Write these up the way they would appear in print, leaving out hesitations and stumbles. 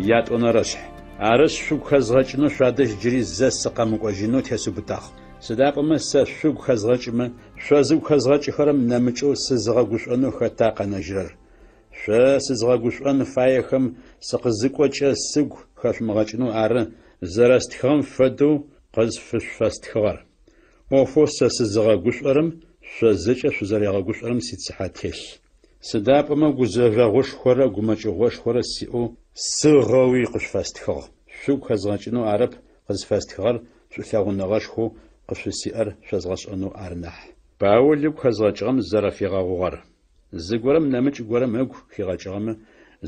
Ятӏонэрэшъхь. Арышъ, шъугу хэзгъэкӏынэу шъуадэжь джыри зэ сыкъэмыкӏожьынэу тесыубытагъ. Сыда пӏомэ сэ шъугу хэзгъэкӏымэ, шъо зыгу хэзгъэкӏыхэрэм нэмыкӏэу сызыгъэгушӏонэу хэта къэнэжьырэр? Шъо сызгъэгушӏон фаехэм сыкъызыкӏокӏэ сыгу хэшъумыгъэкӏынэу ары зэрэстхыгъэм фэдэу къызфышъуфэстхыгъэр. ӏофэу сэ сызыгъэгушӏорэм шъо зэкӏэ шъузэригъэгушӏорэм сицыхьэ телъ. Сыда пӏомэ гузэжъогъушхорэ гумэкӏыгъошхорэ сиӏэу сыгъэуи къышъуфэстхыгъ. Шъугу хэзгъэкӏынэу арэп къызфэстхыгъэр шӏулъэгъуныгъэшхоу къышъусиӏэр шъозгъэшӏэнэу ары нахь. Паул ыгу хэзгъэкӏыгъэм зэрэфигъэгъугъэр. Зыгорэм нэмыкӏ горэм ыгу хигъэкӏыгъэмэ,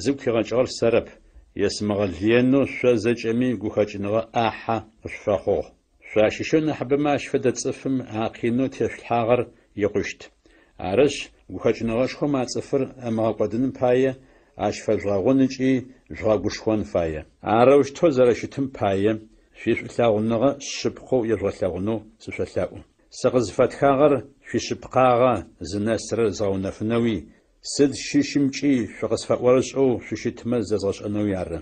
зыгу хигъэкӏыгъэр сэрэп, есымыгъэлыенэу шъо зэкӏэми гухэкӏыныгъэ ӏахьэ къышъуфэхъугъ. Шъуащыщэу нахьыбэмэ ащ фэдэ цӏыфым а къинэу тешъулъхьагъэр икъущт. Арышъ, гухэкӏыныгъэшхом а цӏыфыр ымыгъэкӏодыным пае, ащ фэжъугъэгъун ыкӏи жъугъэгушхон фае. Арэущтэу зэрэщытым пае, шъуишӏулъэгъуныгъэ шъыпкъэу ежъугъэлъэгъунэу сышъолъэӏу. Сыкъызфэтхагъэр шъуишъыпкъагъэ зынэсырэр згъэунэфынэуи, сыд щыщымкӏи шъукъысфэӏорышӏэу шъущытмэ зэзгъэшӏэнэуи ары.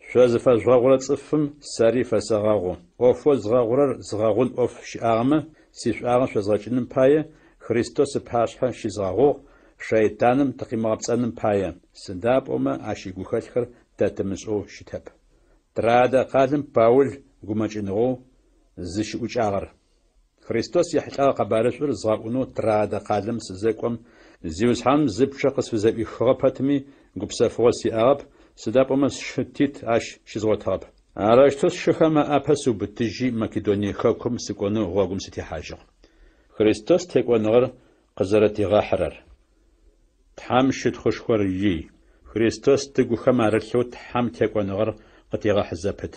Шъо зыфэжъугъэгъурэ цӏыфым сэри фэсэгъэгъу. ӏофэу згъэгъурэр згъэгъун ӏоф щыӏагъэмэ, сишӏуагъэ шъозгъэкӏыным пае, Христос ыпашъхьэ щызгъэгъугъ, шэйтаным тыкъимыгъэпцӏэным пае, сыда пӏомэ ащ игухэлъхэр тэ тымышӏэу щытэп. Троадэ къалэм Паул гумэкӏыныгъэу зыщыӏукӏагъэр. Христос ехьылӏэгъэ къэбарышӏур згъэӏунэу Троадэ къалэм сызэкӏом, Зиусхьаным зы пчъэ къысфызэӏуихыгъэ пэтми, гупсэфыгъо сиӏагъэп, сыда пӏомэ сшы Тит ащ щызгъотыгъэп. Арэущтэу сшыхэм аӏапэ сыубытыжьи, Македоние хэкум сыкӏонэу гъогум сытехьажьыгъ. Христос текӏоныгъэр къызэрэтигъэхьырэр. Тхьэм щытхъушхор ий. Христос тыгухэм арылъэу Тхьэм текӏоныгъэр къытегъэхь зэпыт.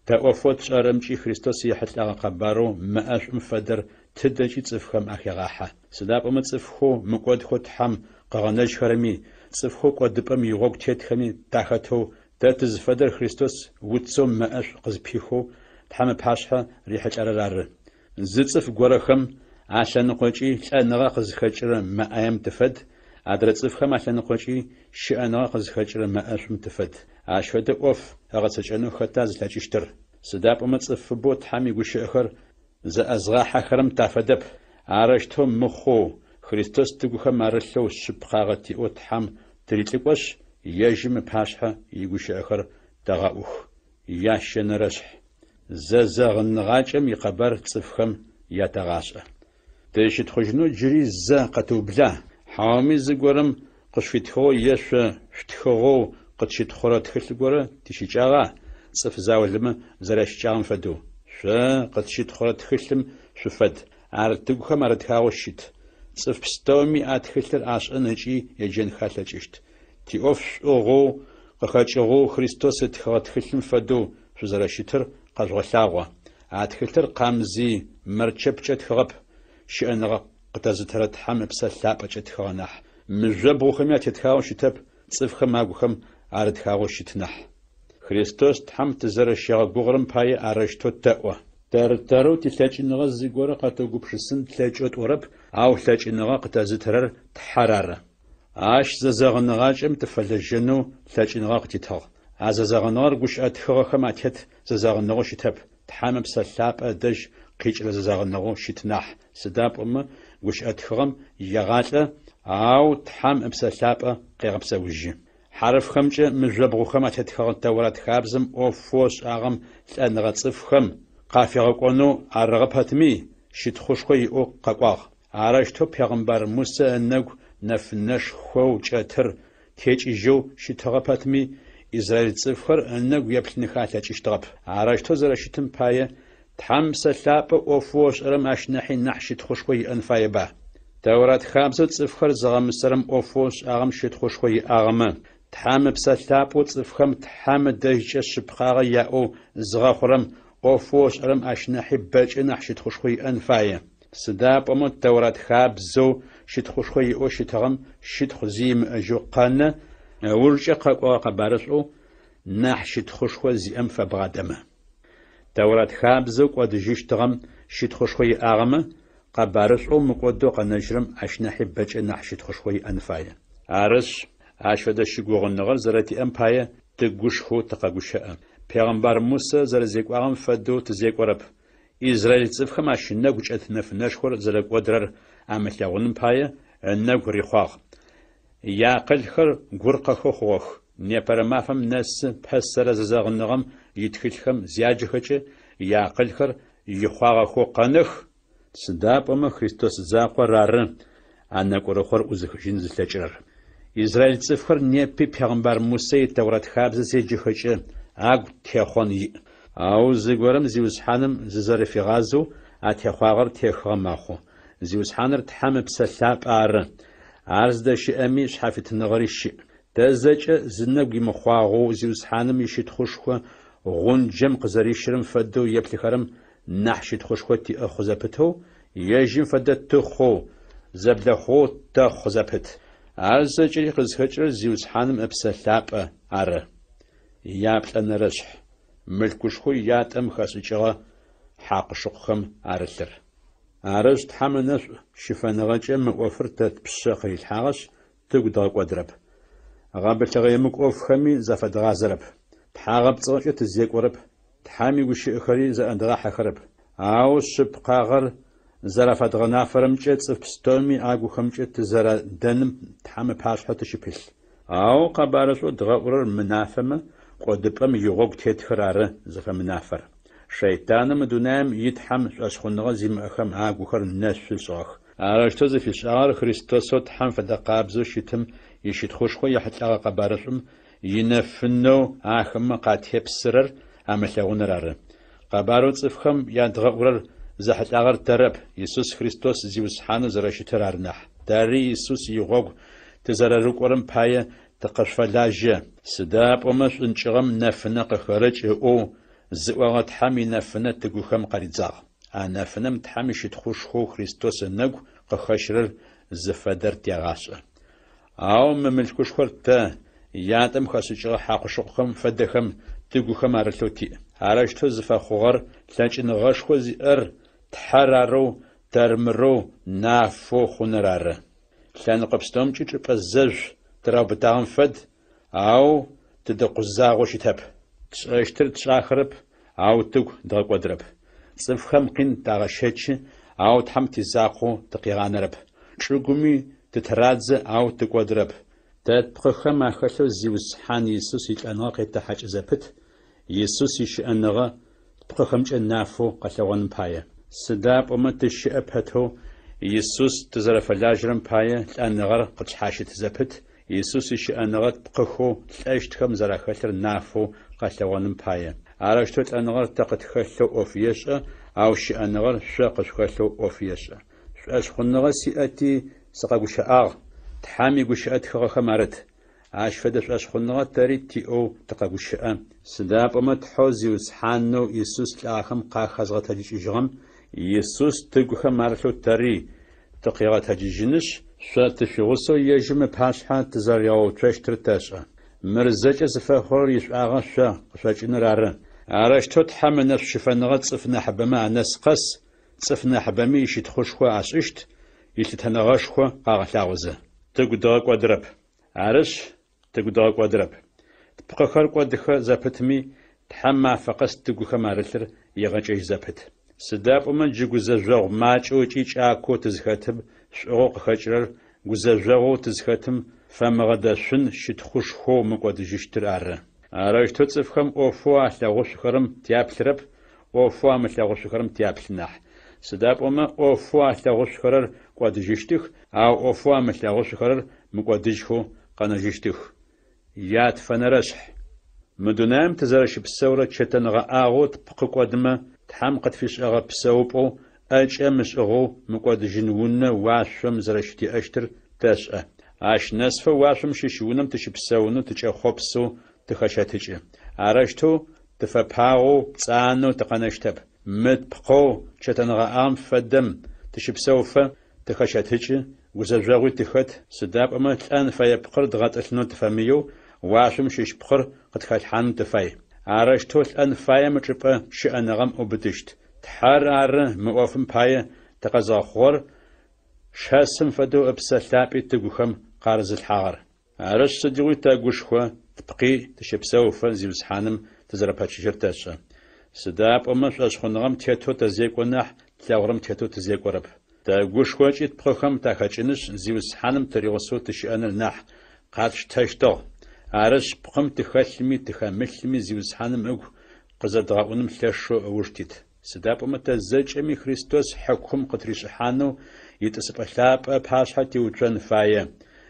Тэ ӏофэу тшӏэрэмкӏи Христос ехьылӏэгъэ къэбарэу мэ ӏэшӏум фэдэр тыдэкӏи цӏыфхэм ахегъахьэ. Сыда пӏомэ цӏыфхэу мыкӏодхэу Тхьэм къыгъэнэжьхэрэми, цӏыфхэу кӏодыпӏэм игъогу тетхэми тахэтэу тэ тызфэдэр Христос уцэу мэ ӏэшӏу къызпихэу Тхьэм ыпашъхьэ рихьылӏэрэр ары. Зы цӏыф горэхэм алъэныкъокӏи лӏэныгъэ къызхэкӏырэ мэ ӏаем тыфэд, адрэ цӏыфхэм алъэныкъокӏи щыӏэныгъэ къызхэкӏырэ мэ ӏэшӏум тыфэд. Ащ фэдэ ӏоф ыгъэцэкӏэнэу хэта зылъэкӏыщтыр? Сыда пӏомэ цӏыфыбэу Тхьэм игущыӏэхэр зэӏэзгъахьэхэрэм тафэдэп. Арэущтэу мыхъоу, Христос тыгухэм арылъэу шъыпкъагъэ тиӏэу Тхьэм тырилӏыкӏошъ, ежьым ыпашъхьэ игущыӏэхэр тэгъэӏух. Ящэнэрэшъхь. Зэзэгъыныгъакӏэм икъэбар цӏыфхэм ятэгъашӏэ. Тызщытхъужьынэу джыри зэ къэтыубла, хьауми зыгорэм къышъуфитхыгъэу е шъо шъутхыгъэу къытщытхъурэ тхылъ горэ тищыкӏагъа, цӏыф заулэмэ зэрящыкӏагъэм фэдэу? Шъо къытщытхъурэ тхылъым шъуфэд, ар тыгухэм арытхагъэу щыт. Цӏыф пстэуми а тхылъыр ашӏэн ыкӏи еджэнхэ алъэкӏыщт. Тиӏоф шӏугъэу къыхэкӏыгъэу Христос ытхыгъэ тхылъым фэдэу шъузэрэщытыр къэжъугъэлъагъо. А тхылъыр къамзый мэрчэпкӏэ тхыгъэп, щыӏэныгъэ къытэзытырэ Тхьэм Ыпсэ Лъапӏэкӏэ тхыгъэ нахь. Мыжъобгъухэми атетхагъэу щытэп, цӏыфхэм агухэм арытхагъэу щыт нахь. Христос Тхьэм тызэрэщигъэгугъырэм пае арэущтэу тэӏо. Тэр-тэрэу тилъэкӏыныгъэ зыгорэ къэтыугупшысын тлъэкӏэу тӏорэп, ау лъэкӏыныгъэ къытэзытырэр Тхьэр ары. Ащ зэзэгъыныгъакӏэм тыфэлэжьэнэу лъэкӏыныгъэ къытитыгъ. А зэзэгъыныгъэр гущыӏэ тхыгъэхэм атет зэзэгъыныгъэу щытэп, Тхьэм Ыпсэ Лъапӏэ ыдэжь къикӏырэ зэзэгъыныгъэу щыт нахь, сыда пӏомэ гущыӏэ тхыгъэм егъалӏэ, ау Тхьэм Ыпсэ Лъапӏэ къегъэпсэужьы. Хьарыфхэмкӏэ мыжъобгъухэм атетхэгъэ Тэурат хабзэм ӏофэу ышӏагъэм лӏэныгъэ цӏыфхэм къафигъэкӏонэу арыгъэ пэтми, щытхъушхо иӏэу къэкӏуагъ. Арэущтэу пегъымбар Мусэ ынэгу нэфынэшхоу кӏэтыр текӏыжьэу щытыгъэ пэтми, израиль цӏыфхэр ынэгу еплъынхэ алъэкӏыщтыгъэп. Арэущтэу зэрэщытым пае, Тхьэм Ыпсэ Лъапӏэ ӏофэу ышӏэрэм ащ нахьи нахь щытхъушхо иӏэн фаеба? Тэурат хабзэу цӏыфхэр зыгъэмысэрэм ӏофэу ышӏагъэм щытхъушхо иӏагъэмэ, Тхьэм Ыпсэ Лъапӏэу цӏыфхэм Тхьэм ыдэжькӏэ шъыпкъагъэ яӏэу зыгъэхъурэм ӏофэу ышӏэрэм ащ нахьи бэкӏэ нахь щытхъушхо иӏэн фае. Сыда пӏомэ Тэурат хабзэу щытхъушхо иӏэу щытыгъэм щытхъу зи имыӏэжьэу къэнэ, ыужкӏэ къэкӏогъэ къэбарышӏоу нахь щытхъушхо зиӏэм фэбгъадэмэ. Тэурат хабзэу кӏодыжьыщтыгъэм щытхъушхо иӏагъэмэ, къэбарышӏоу мыкӏодэу къэнэжьырэм ащ нахьи бэкӏэ нахь щытхъушхо иӏэн фае. Арышъ, ащ фэдэ щыгугъыныгъэр зэрэтиӏэм пае. тыгушхоу тыкъэгущыӏэ. Пегъымбар Мусэ зэрэзекӏуагъэм фэдэу тызекӏорэп. Израил цӏыфхэм ащ ынэгу кӏэт нэфынэшхор зэрэкӏодырэр амылъэгъуным пае, ынэгу рихъуагъ. Яакъылхэр гуркъэхэу хъугъэх. Непэрэ мафэм нэсы пэсэрэ зэзэгъыныгъэм итхылъхэм зяджэхэкӏэ, яакъылхэр ихъуагъэхэу къэнэх, сыда пӏомэ Христос закъор ары а нэкӏурыхъор ӏузыхыжьын зылъэкӏырэр. Израил цӏыфхэр непи пегъымбар Мусэ и Тэурат хабзэ зеджэхэкӏэ, агу техъон иӏ. Ау зыгорэм Зиусхьаным зызэрэфигъазэу а техъуагъэр техыгъэ мэхъу. Зиусхьаныр Тхьэм Ыпсэ Лъапӏэ ары. Ар зыдэщыӏэми шъхьафитыныгъэри щыӏ. Тэ зэкӏэ зынэгу имыхъуагъэу Зиусхьаным ищытхъушхо гъунджэм къызэрищырэм фэдэу еплъыхэрэм нахь щытхъушхо тиӏэ хъу зэпытэу, ежьым фэдэ тыхъоу, зэблэхъугъэу тэхъу зэпыт. Ар зэкӏэри къызхэкӏырэр Зиусхьаным Ыпсэ Лъапӏэ ары. Яплӏэнэрэшъхь. Мылъкушхоу ятӏэм хэшӏыкӏыгъэ хьакъу-шыкъухэм арылъыр. Арышъ, Тхьэм ынэшӏу щыфэныгъэкӏэ мы ӏофыр тэ тпшъэ къырилъхьагъэшъ, тыгу дгъэкӏодырэп. Гъэбылъыгъэ емыкӏу ӏофхэми зафэдгъазэрэп. Тхьагъэпцӏыгъэкӏэ тызекӏорэп, Тхьэм игущыӏэхэри зэӏэдгъахьэхэрэп. Ау шъыпкъагъэр зэрафэдгъэнафэрэмкӏэ цӏыф пстэуми агухэмкӏэ тызэрадэным Тхьэм ыпашъхьэ тыщыпылъ. Ау къэбарышӏоу дгъэӏурэр мынафэмэ, кӏодыпӏэм игъогу тетхэр ары зыфэмынафэр. Шэйтанэу мы дунаем и Тхьэм шӏошъхъуныгъэ зимыӏэхэм агухэр нэшъу ышӏыгъэх. Арэущтэу зыфишӏагъэр Христосэу Тхьэм фэдэ къабзэу щытым ищытхъушхо ехьылӏэгъэ къэбарышӏум инэфынэу ахэмэ къатепсырэр амылъэгъуныр ары. Къэбарэу цӏыфхэм ядгъэӏурэр зэхьылӏагъэр тэрэп, Исус Христос Зиусхьанэу зэрэщытыр ары нахь. Тэри Исус игъогу тызэрэрыкӏорэм пае тыкъышъуфэлажьэ. Сыда пӏомэ шӏункӏыгъэм нэфынэ къыхэрэкӏ ыӏоу зыӏогъэ Тхьэм инэфынэ тыгухэм къаридзагъ. А нэфынэм Тхьэм ищытхъушхоу Христос ынэгу къыхэщырэр зыфэдэр тегъашӏэ. Ау мы мылъкушхор тэ, ятӏэм хэшӏыкӏыгъэ хьакъу-шыкъухэм фэдэхэм, тыгухэм арылъэу тиӏ. Арэущтэу зыфэхъугъэр лъэкӏыныгъэшхо зиӏэр Тхьэр арэу, тэрмырэу, нафэу хъуныр ары. Лъэныкъо пстэумкӏи чӏыпӏэ зэжъу тыраубытагъэм фэд, ау тыдэкъузагъэу щытэп. Тшӏэщтыр тшӏахэрэп, ау тыгу дгъэкӏодырэп. Цӏыфхэм къин тагъэщэчы, ау Тхьэм тизакъоу тыкъигъанэрэп. Чӏыгуми тытырадзэ, ау тыкӏодырэп. Тэ тпкъыхэм ахэлъэу Зиусхьан Исус илӏэныгъэ къетэхьакӏы зэпыт, Исус ищыӏэныгъэ тпкъыхэмкӏэ нафэу къэлъэгъоным пае. Сыда пӏомэ тыщыӏэ пэтэу Исус тызэрэфэлажьэрэм пае лӏэныгъэр къытшъхьащыт зэпыт, Исус ищыӏэныгъэ тпкъыхэу лӏэщтхэм зэрахэлъыр нафэу къэлъэгъоным пае. Арэущтэу лӏэныгъэр тэ къытхэлъэу ӏоф ешӏэ, ау щыӏэныгъэр шъо къышъухэлъэу ӏоф ешӏэ. Шӏошъхъуныгъэ сиӏэти, сыкъэгущыӏагъ, Тхьэм игущыӏэ тхыгъэхэм арыт. Ащ фэдэ шӏошъхъуныгъэ тэри тиӏэу тыкъэгущыӏэ, сыда пӏомэ Тхьэу Зиусхьанэу Исус лӏагъэхэм къахэзгъэтэджыкӏыжьыгъэм Исус тыгухэм арылъэу тэри тыкъигъэтэджыжьынышъ, шъо тышъуигъусэу ежьым ыпашъхьэ тызэригъэуцощтыр тэшӏэ. Мыр зэкӏэ зыфэхъурэр ишӏуагъэ шъо къышъокӏыныр ары. Арэущтэу Тхьэм ынэшӏу щыфэныгъэ цӏыф нахьыбэмэ анэс къэс, цӏыф нахьыбэми ищытхъушхо ашӏыщт, илъытэныгъэшхо къагъэлъагъозэ. Тыгу дгъэкӏодырэп. Арышъ, тыгу дгъэкӏодырэп. Тпкъыхэр кӏодыхэ зэпытми, Тхьэм мафэ къэс тыгухэм арылъыр егъэкӏэжь зэпыт. Сыда пӏомэ джы гузэжъогъу макӏэу ыкӏи кӏакоу тызхэтым шӏугъэу къыхэкӏырэр гузэжъогъоу тызхэтым фэмыгъэдэшъун щытхъушхоу мыкӏодыжьыщтыр ары. Арэущтэу цӏыфхэм ӏофэу алъэгъушъухэрэм тяплъырэп, ӏофэу амылъэгъушъухэрэм тяплъы нахь. Сыда пӏомэ ӏофэу алъэгъушъухэрэр кӏодыжьыщтых, ау ӏофэу амылъэгъушъухэрэр мыкӏодыжьхэу къэнэжьыщтых. Ятфэнэрэшъхь. Мы дунаим тызэрэщыпсэурэ чэтэнгъэӏагъэу тпкъы кӏодымэ, Тхьэм къытфишӏэгъэ псэупӏэу ӏэкӏэ мышӏыгъэу мыкӏодыжьын унэ уашъом зэрэщытиӏэщтыр тэшӏэ. Ащ нэсыфэ уашъом щыщ унэм тыщыпсэунэу тыкӏэхъопсэу тыхэщэтыкӏы. Арэущтэу тыфэпагъэу, пцӏанэу тыкъэнэщтэп. Мы тпкъэу чэтэнгъэӏагъэм фэдэм тыщыпсэуфэ, тыхэщэтыкӏы, гузэжъогъуи тыхэт, сыда пӏомэ лӏэн фэе пкъыр дгъэтӏылъынэу тыфэмыеу, уашъом щыщ пкъыр къытхалъхьаным тыфай. Арэущтэу лӏэн фаем ычӏыпӏэ щыӏэныгъэм ыубытыщт. Тхьэр ары мы ӏофым пае тыкъэзгъэхъугъэр, шэсым фэдэу Ыпсэ Лъапӏи тыгухэм къарызылъхьагъэр. Арышъ, сыдигъуи тэгушхо, тпкъи тыщэпсэуфэ, Зиусхьаным тызэрэпэчыжьэр тэшӏэ. Сыда пӏомэ шӏошъхъуныгъэм тетэу тэзекӏо нахь, тлъэгъурэм тетэу тызекӏорэп. Тэгушхо ыкӏи тпкъыхэм тахэкӏынышъ, Зиусхьаным тыригъусэу тыщыӏэныр нахь къатштэщтыгъ. Арышъ, пкъым тыхэлъми тыхэмылъми Зиусхьаным ыгу къызэдгъэӏуным лъэшэу ыуж тит. Сыда пӏомэ тэ зэкӏэми Христос хьыкум къытришӏыхьанэу итӏысыпӏэ лъапӏэ ыпашъхьэ тиуцон фае,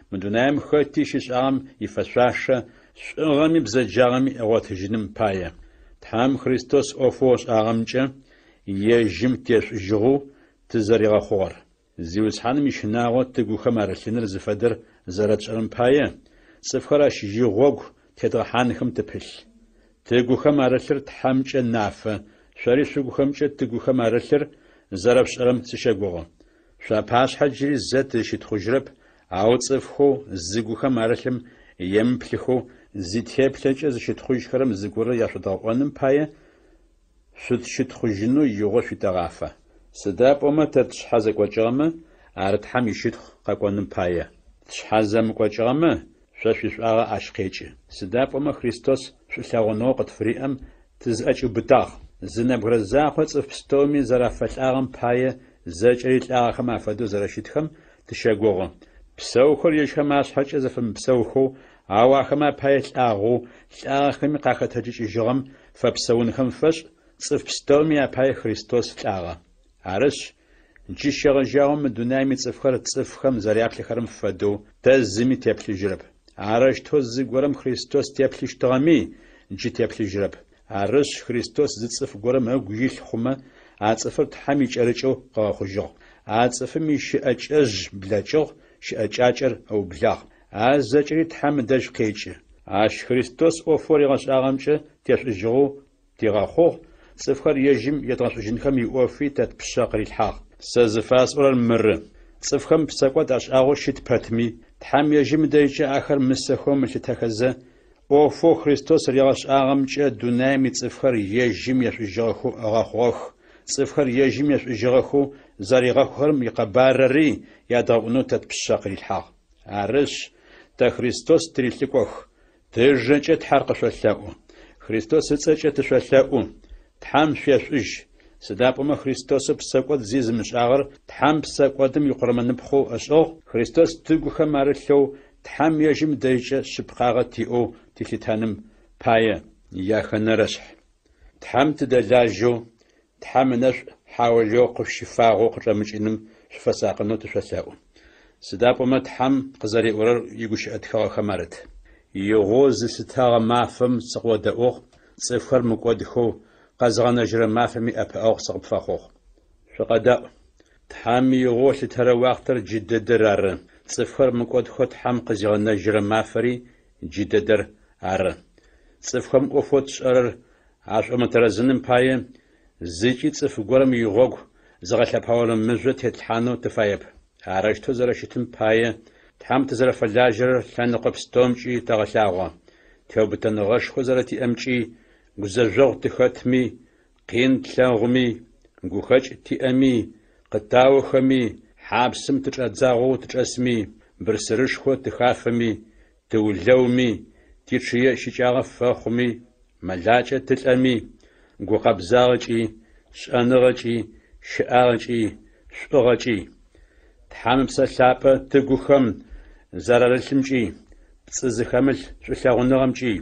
мы дунаим хэти щишӏагъэм ифэшъуашэ, шӏугъэми бзэджагъэми ыгъотыжьыным пае. Тхьэм Христос ӏофэу ышӏагъэмкӏэ ежьым тешӏужьыгъэу тызэригъэхъугъэр. Зиусхьаным ищынагъо тыгухэм арылъыныр зыфэдэр зэрэтшӏэрэм пае, цӏыфхэр ащ игъогу тедгъэхьанхэм тыпылъ. Тыгухэм арылъыр Тхьэмкӏэ нафэ, шъори шъугухэмкӏэ тыгухэм арылъыр зэрэшъушӏэрэм сыщэгугъы. Шъуапашъхьэ джыри зэ тызщытхъужьырэп, ау цӏыфхэу зыгухэм арылъым емыплъыхэу зитеплъэкӏэ зыщытхъужьхэрэм зыгорэ яшъодгъэӏоным пае шъутщытхъужьынэу игъо шъуитэгъафэ. Сыда пӏомэ тэ тшъхьэ зэкӏокӏыгъэмэ, ар Тхьэм ищытхъу къэкӏоным пае. Тшъхьэ зэмыкӏокӏыгъэмэ, шъо шъуишӏуагъэ ащ къекӏы. Сыда пӏомэ Христос шӏулъэгъуныгъэу къытфыриӏэм тызӏэкӏиубытагъ. Зы нэбгырэ закъо цӏыф пстэуми зэрафэлӏагъэм пае зэкӏэри лӏагъэхэм афэдэу зэрэщытхэм тыщэгугъы. Псэухэр ежьхэм ашъхьэкӏэ зэфэмыпсэухэу, ау ахэмэ апае лӏагъэу, лӏагъэхэми къахэтэджыкӏыжьыгъэм фэпсэунхэм фэшӏ цӏыф пстэуми апае Христос лӏагъэ. Арышъ, джы щегъэжьагъэу мы дунаим ицӏыфхэр цӏыфхэм зэряплъыхэрэм фэдэу тэ зыми теплъыжьырэп. Арэущтэу зыгорэм Христос теплъыщтыгъэми, джы теплъыжьырэп. Арышъ, Христос зы цӏыф горэм ыгу илъ хъумэ, а цӏыфыр Тхьэм икӏэрыкӏэу къыгъэхъужьыгъ. А цӏыфым ищыӏэкӏэжъ блэкӏыгъ, щыӏэкӏакӏэр ыублагъ. А зэкӏэри Тхьэм ыдэжь къекӏы. Ащ Христос ӏофэу ригъэшӏагъэмкӏэ тешӏужьыгъэу тигъэхъугъ, цӏыфхэр ежьым едгъэшӏужьынхэм иӏофи тэ тпшъэ къырилъхьагъ. Сэ зыфасӏорэр мыры, цӏыфхэм псэкӏод ашӏагъэу щыт пэтми, Тхьэм ежьым ыдэжькӏэ ахэр мысэхэу ымылъытэхэзэ, ӏофэу Христос ригъэшӏагъэмкӏэ дунаим ицӏыфхэр ежьым ешӏужьыгъэхэу ыгъэхъугъэх, цӏыфхэр ежьым ешӏужьыгъэхэу зэригъэхъухэрэм икъэбарыри ядгъэӏунэу тэ тпшъэ къырилъхьагъ. Арышъ, тэ Христос тырилӏыкӏох, тыжэкӏэ Тхьэр къышъолъэӏу. Христос ыцӏэкӏэ тышъолъэӏу, Тхьэм шъуешӏужь. Сыда пӏомэ Христосэу псэкӏод зи зымышӏагъэр Тхьэм псэкӏодым икъурмэныпхъэу ышӏыгъ, Христос тыгухэм арылъэу Тхьэм ежьым ыдэжькӏэ шъыпкъагъэ тиӏэу тилъытэным пае. Яхэнэрэшъхь. Тхьэм тыдэлажьэу, Тхьэм ынэшӏу хьаулыеу къышъущифагъэу къычӏэмыкӏыным шъуфэсакъынэу тышъолъэӏу. Сыда пӏомэ Тхьэм къызэриӏорэр игущыӏэ тхыгъэхэм арыт. Игъоу зыслъытэгъэ мафэм сыкъыодэӏугъ, цӏыфхэр мыкӏодхэу къэзыгъэнэжьырэ мафэми ӏэпыӏэгъу сыкъыпфэхъугъ. Шъукъэдэӏу! Тхьэм игъоу ылъытэрэ уахътэр джы дэдэр ары, цӏыфхэр мыкӏодхэу Тхьэм къызигъэнэжьырэ мафэри джы дэдэр ары. Цӏыфхэм ӏофэу тшӏэрэр ашӏомытэрэзыным пае, зыкӏи цӏыф горэм игъогу зыгъэлъэпаорэ мыжъо тетлъхьанэу тыфаеп. Арэущтэу зэрэщытым пае, Тхьэм тызэрэфэлажьэрэр лъэныкъо пстэумкӏи тэгъэлъагъо. Теубытэныгъэшхо зэрэтиӏэмкӏи, гузэжъогъу тыхэтми, къин тлъэгъуми, гухэкӏ тиӏэми, къытаохэми, хьапсым тычӏадзагъэу тычӏэсми, бырсырышхо тыхафэми, тыулэуми, тичъые щыкӏагъэ фэхъуми, мэлакӏэ тылӏэми, гукъэбзагъэкӏи, шӏэныгъэкӏи, щыӏагъэкӏи, шӏугъэкӏи, Тхьэм Ыпсэ Лъапӏэ тыгухэм зэрарылъымкӏи, пцӏы зыхэмылъ шӏулъэгъуныгъэмкӏи,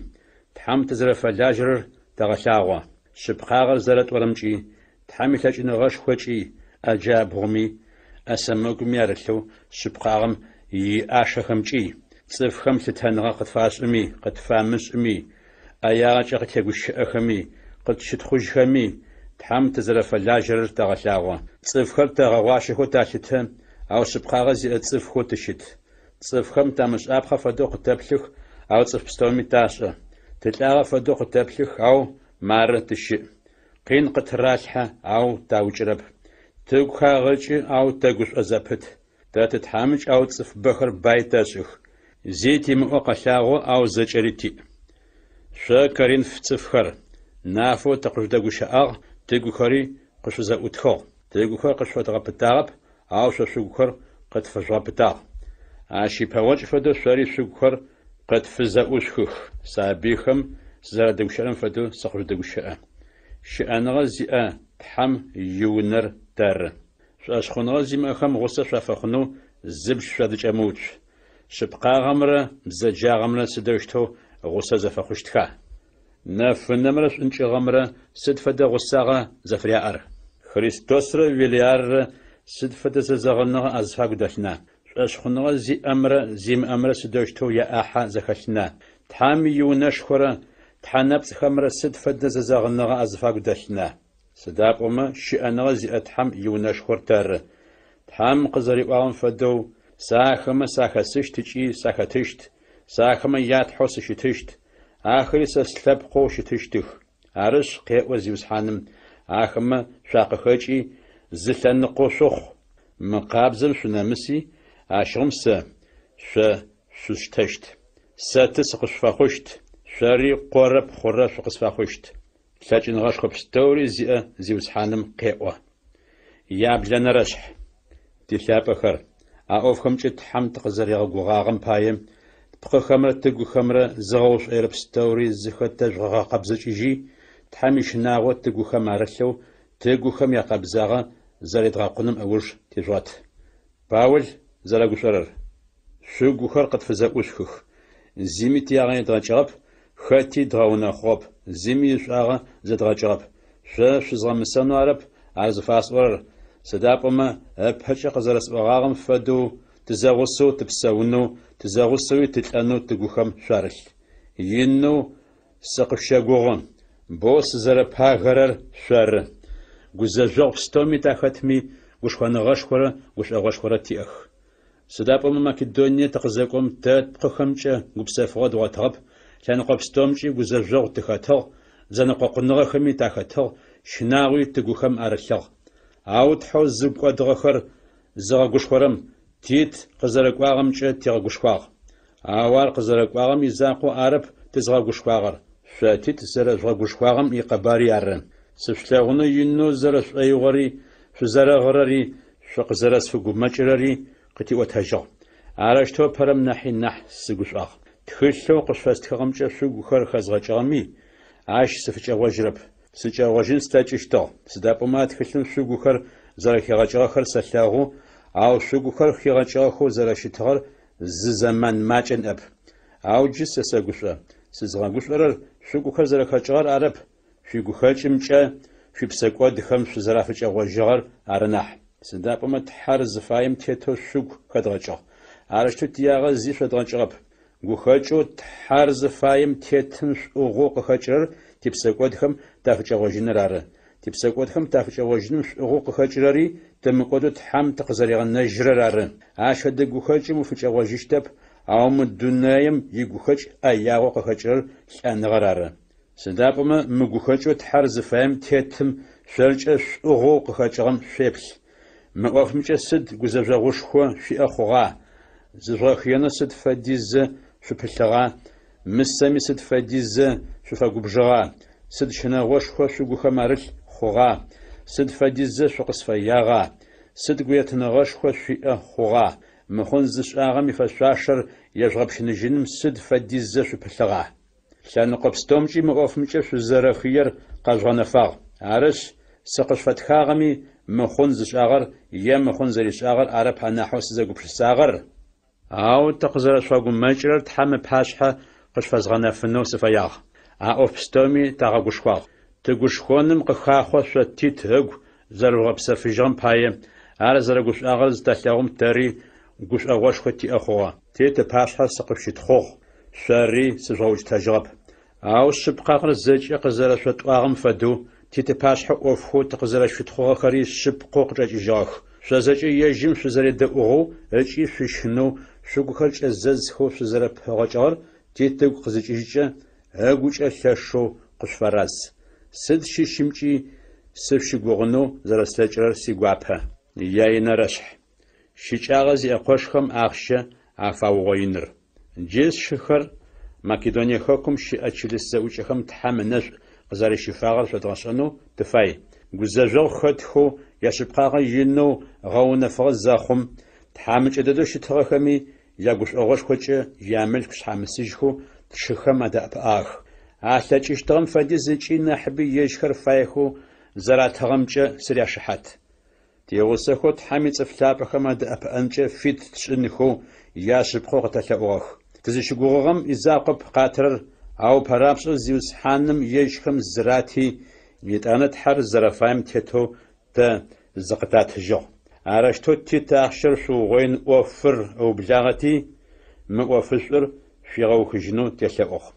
Тхьэм тызэрэфэлажьэрэр тэгъэлъагъо. Шъыпкъагъэр зэрэтӏорэмкӏи, Тхьэм илъэкӏыныгъэшхокӏи, ӏэ джабгъуми, ӏэ сэмэгуми арылъэу шъыпкъагъэм иӏашэхэмкӏи, цӏыфхэм лъытэныгъэ къытфашӏыми, къытфамышӏыми, ӏэягъэкӏэ къытегущыӏэхэми, къытщытхъужьхэми, Тхьэм тызэрэфэлажьэрэр тэгъэлъагъо. Цӏыфхэр тэгъэгъуащэхэу талъытэ, ау шъыпкъагъэ зиӏэ цӏыфхэу тыщыт. Цӏыфхэм тамышӏапхъэ фэдэу къытэплъых, ау цӏыф пстэуми ташӏэ. Тылӏагъэ фэдэу къытэплъых, ау мары тыщыӏ. Къин къытыралъхьэ, ау таукӏырэп. Тыгу хагъэкӏы, ау тэгушӏо зэпыт. Тэ тытхьамыкӏ, ау цӏыф бэхэр бай тэшӏых. Зи тимыӏэу къэлъагъо, ау зэкӏэри тиӏ. Шъо, Коринф цӏыфхэр, нафэу тыкъыжъудэгущыӏагъ, тыгухэри къышъуфызэӏутхыгъ. Тыгухэр къышъуфэдгъэпытагъэп, ау шъо шъугухэр къытфэжъугъэпытагъ. Ащ ипэгъокӏ фэдэу шъори шъугухэр Къытфызэӏушъухых, сабыйхэм сызэрадэгущыӏэрэм фэдэу сыкъыжъудэгущыӏэ. Щыӏэныгъэ зиӏэ Тхьэм иунэр тэры. Шӏошъхъуныгъэ зимыӏэхэм гъусэ шъуафэхъунэу зыбж шъуадыкӏэмыуцу. Шъыпкъагъэмрэ бзэджагъэмрэ сыдэущтэу гъусэ зэфэхъущтха? Нэфынэмрэ шӏункӏыгъэмрэ сыд фэдэ гъусагъа зэфыряӏэр? Христосрэ Велиаррэ сыд фэдэ зэзэгъыныгъэ азыфагу дэлъына? Шӏошъхъуныгъэ зиӏэмрэ зимыӏэмрэ сыдэущтэу яӏахьэ зэхэлъына? Тхьэм иунэшхорэ тхьэ нэпцӏхэмрэ сыд фэдэ зэзэгъыныгъэ азыфагу дэлъына? Сыда пӏомэ щыӏэныгъэ зиӏэ Тхьэм иунэшхор тэры. Тхьэм къызэриӏуагъэм фэдэу, Сэ ахэмэ сахэсыщт ыкӏи сахэтыщт, сэ ахэмэ я Тхьэу сыщытыщт, ахэри сэ слъэпкъэу щытыщтых. Арышъ, къеӏо Зиусхьаным, ахэмэ шъуакъыхэкӏи, зы лъэныкъо шъухъу, мыкъабзэм шъунэмыси, ащыгъум сэ шъо шъусштэщт. Сэ ты сыкъышъуфэхъущт, шъори къорэ пхъурэ шъукъысфэхъущт. Лъэкӏыныгъэшхо пстэури зиӏэ Зиусхьаным къеӏо. Яблэнэрэшъхь. Тилъапӏэхэр, а ӏофхэмкӏэ Тхьэм тыкъызэригъэгугъагъэм пае, тпкъыхэмрэ тыгухэмрэ зыгъэушӏоирэ пстэури зыхэтэжъугъэгъэкъэбзыкӏыжьи, Тхьэм ищынагъо тыгухэм арылъэу, тыгухэм якъэбзагъэ зэредгъэкъуным ыуж тижъугъэт. Паул зэрэгушӏорэр. Шъугухэр къытфызэӏушъухых. Зыми тиягъэ едгъэкӏыгъэп, хэти дгъэунэхъугъэп, зыми ишӏуагъэ зэдгъэкӏыгъэп. Шъо шъузгъэмысэнэу арэп ар зыфасӏорэр, сыда пӏомэ ыпэкӏэ къызэрэсӏогъагъэм фэдэу тызэгъусэу тыпсэунэу, тызэгъусэуи тылӏэнэу тыгухэм шъуарылъ. Инэу сыкъышъущэгугъы, боу сызэрэпагэрэр шъоры. Гузэжъогъу пстэуми тахэтми, гушхоныгъэшхорэ гушӏогъошхорэ тиӏэх. Сыда пӏомэ Македоние тыкъызэкӏом, тэ тпкъыхэмкӏэ гупсэфыгъо дгъотыгъэп, лъэныкъо пстэумкӏи гузэжъогъу тыхэтыгъ, зэнэкъокъуныгъэхэми тахэтыгъ, щынагъуи тыгухэм арылъыгъ. Ау Тхьэу зыгу кӏодыгъэхэр зыгъэгушхорэм Тит къызэрэкӏуагъэмкӏэ тигъэгушхуагъ. Ау ар къызэрэкӏуагъэм изакъоу арэп тызгъэгушхуагъэр, шъо Тит зэрэжъугъэгушхуагъэм икъэбари ары. Сышъулъэгъунэу инэу зэрэшӏоигъори, шъузэрэгъырэри, шъукъызэрэсфэгумэкӏырэри къытиӏотэжьыгъ. Арэущтэу ыпэрэм нахьи нахь сыгушӏуагъ. Тхылъэу къышъуфэстхыгъэмкӏэ шъугухэр хэзгъэкӏыгъэми, ащ сыфыкӏэгъожьырэп. Сыкӏэгъожьын слъэкӏыщтыгъ, сыда пӏомэ а тхылъым шъугухэр зэрэхигъэкӏыгъэхэр сэлъэгъу, ау шъугухэр хигъэкӏыгъэхэу зэрэщытыгъэр зы зэман макӏэ ныӏэп. Ау джы сэ сэгушӏо. Сызгъэгушӏорэр шъугухэр зэрэхэкӏыгъэр арэп, шъуигухэкӏымкӏэ шъуипсэкӏодхэм шъузэрафыкӏэгъожьыгъэр ары нахь. Сыда пӏомэ Тхьэр зыфаем тетэу шъугу хэдгъэкӏыгъ. Арэущтэу тиягъэ зи шъодгъэкӏыгъэп. Гухэкӏэу Тхьэр зыфаем тетым шӏугъэу къыхэкӏырэр типсэкӏодхэм тафыкӏэгъожьыныр ары. Типсэкӏодхэм тафыкӏэгъожьыным шӏугъэу къыхэкӏырэри тымыкӏодэу Тхьэм тыкъызэригъэнэжьырэр ары. Ащ фэдэ гухэкӏым уфыкӏэгъожьыщтэп, ау мы дунаем игухэкӏ ӏэягъэу къыхэкӏырэр лӏэныгъэр ары. Сыда пӏомэ мы гухэкӏэу Тхьэр зыфаем тетым шъоркӏэ шӏугъэу къыхэкӏыгъэм шъуеплъ. Мы ӏофымкӏэ сыд гузэжъогъушхо шъуиӏэ хъугъа, зыжъугъэхыенэу сыд фэдизэ шъупылъыгъа, мысэми сыд фэдизэ шъуфэгубжыгъа, сыд щынэгъошхо шъугухэм арылъ хъугъа, сыд фэдизэ шъукъысфэягъа, сыд гуетыныгъэшхо шъуиӏэ хъугъа, мыхъун зышӏагъэм ифэшъуашэр ежъугъэпщыныжьыным сыд фэдизэ шъупылъыгъа? Лъэныкъо пстэумкӏи мы ӏофымкӏэ шъузэрэхыер къэжъугъэнэфагъ. Арышъ, сыкъышъуфэтхагъэми, мыхъун зышӏагъэр е мыхъун зэришӏагъэр арэп анахьэу сызэгупшысагъэр, ау тыкъызэрэшъуфэгумэкӏырэр Тхьэм ыпашъхьэ къышъуфэзгъэнэфынэу сыфэягъ. А ӏоф пстэуми тагъэгушхуагъ. Тыгушхоным къыхахъо шъо Тит ыгу зэрэжъугъэпсэфыжьыгъэм пае, ар зэрэгушӏуагъэр зытэлъэгъум тэри гушӏогъошхо тиӏэ хъугъэ. Тит ыпашъхьэ сыкъышъущытхъугъ, шъори сыжъугъэукӏытэжьыгъэп. Ау шъыпкъагъэр зэкӏэ къызэрэшъотӏуагъэм фэдэу, Тит ыпашъхьэ ӏофхэу тыкъызэрэшъущытхъугъэхэри шъыпкъэу къычӏэкӏыжьыгъэх. Шъо зэкӏэ ежьым шъузэредэӏугъэу ыкӏи шъущынэу, шъугухэр кӏэзэзхэу шъузэрэпэгъокӏыгъэр Тит ыгу къызыкӏыжькӏэ, ыгукӏэ лъэшэу къышъуфэраз. Сыд щыщымкӏи сышъущыгугъынэу зэрэслъэкӏырэр сигуапэ. Яинэрэшъхь. Щыкӏагъэ зиӏэ къошхэм ахъщэ афаугъоиныр. Джы, сшыхэр, Македоние хэкум щыӏэ чылыс зэӏукӏэхэм Тхьэм ынэшӏу къызэрищыфагъэр шъодгъэшӏэнэу тыфай. Гузэжъогъу хэтхэу яшъыпкъагъэ инэу гъэунэфыгъэ зэхъум, тхьамыкӏэ дэдэу щытыгъэхэми, ягушӏогъошхокӏэ ямылъку шъхьамысыжьхэу тшыхэм адэӏэпыӏагъэх. Алъэкӏыщтыгъэм фэдиз ыкӏи нахьыби ежьхэр фаехэу зэратыгъэмкӏэ сыряшыхьат. Тигъусэхэу Тхьэм ицӏыф лъапӏэхэм адэӏэпыӏэнкӏэ фит тшӏынхэу яшъыпкъэу къытэлъэӏугъэх. Тызыщыгугъыгъэм изакъоп къатырэр, ау ыпэрапшӏэу Зиусхьаным ежьхэм зырати, етӏанэ Тхьэр зэрэфаем тетэу тэ зыкъытатыжьыгъ. Арэущтэу Тит ахъщэр шъуугъоин ӏофыр ыублагъэти, мы ӏофышӏур шъуигъэухыжьынэу телъэӏугъ.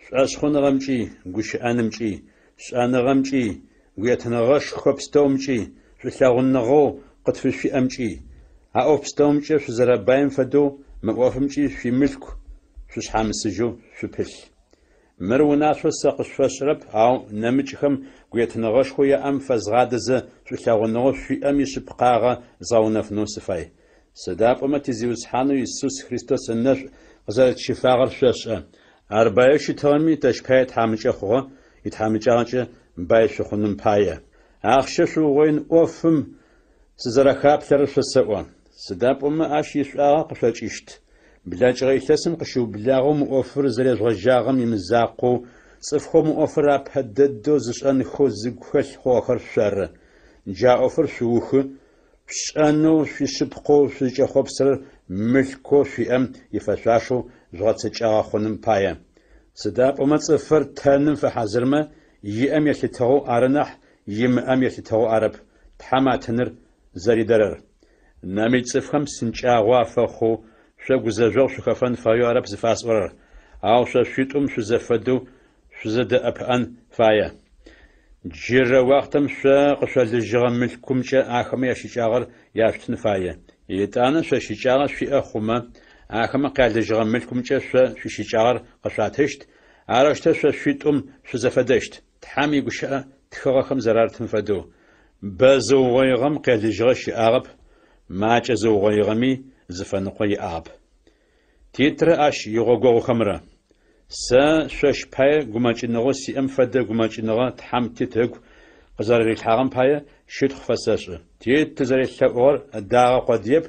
Шӏошъхъуныгъэмкӏи, гущыӏэнымкӏи, шӏэныгъэмкӏи, гуетыныгъэшхо пстэумкӏи, шӏулъэгъуныгъэу къытфышъуиӏэмкӏи, а ӏоф пстэумкӏэ шъузэрэбаим фэдэу мы ӏофымкӏи шъуимылъку шъушъхьамысыжьэу шъупылъ. Мыр унашъоу сэ къышъуфэсшӏырэп, ау нэмыкӏхэм гуетыныгъэшхоу яӏэм фэзгъадэзэ шӏулъэгъуныгъэу шъуиӏэм ишъыпкъагъэ згъэунэфынэу сыфай. Сыда пӏомэ ти Зиусхьанэу Исус Христос ынэшӏу къызэрэтщифагъэр шъошӏэ. Ар баеу щытыгъэми, тэщ пае тхьамыкӏэ хъугъэ, итхьамыкӏагъэкӏэ бай шъухъуным пае. Ахъщэ шъуугъоин ӏофым сызэрэхаплъэрэр шъосэӏо. Сыда пӏомэ ащ ишӏуагъэ къышъокӏыщт. Блэкӏыгъэ илъэсым къыщыублагъэу мы ӏофыр зэрежъугъэжьагъэм имызакъоу, цӏыфхэу мы ӏофыр апэ дэдэу зышӏэнхэу зыгу хэлъ хъугъэхэр шъоры. Джа ӏофыр шъуухы, шъушӏэнэу шъуишъыпкъэу шъузкӏэхъопсырэр мылъкоу шъуиӏэм ифэшъуашэу жъугъэцэкӏагъэ хъуным пае. Сыда пӏомэ цӏыфыр тэным фэхьазырмэ, иӏэм елъытыгъэу ары нахь, имыӏэм елъытыгъэу арэп Тхьэм а тыныр зэридэрэр. Нэмыкӏ цӏыфхэм псынкӏагъо афэхъоу, шъо гузэжъогъу шъухэфэн фаеу арэп зыфасӏорэр, ау шъо шъуитӏум шъузэфэдэу шъузэдэӏэпыӏэн фае. Джырэ уахътэм шъо къышъолыжьыгъэ мылъкумкӏэ ахэмэ ящыкӏагъэр яшъутын фае. Етӏанэ шъо щыкӏагъэ шъуиӏэ хъумэ, ахэмэ къялыжьыгъэ мылъкумкӏэ шъо шъуищыкӏагъэр къышъуатыщт, арэущтэу шъо шъуитӏум шъузэфэдэщт. Тхьэм игущыӏэ тхыгъэхэм зэрарытым фэдэу, бэ зыугъоигъэм къелыжьыгъэ щыӏагъэп, макӏэ зыугъоигъэми зыфэныкъо иӏагъэп. Титрэ ащ игъогогъухэмрэ. Сэ шъощ пае гумэкӏыныгъэу сиӏэм фэдэ гумэкӏыныгъэ Тхьэм Тит ыгу къызэрэрилъхьагъэм пае щытхъу фэсэшӏы. Тит тызэрелъэӏугъэр ыдагъэ къодыеп,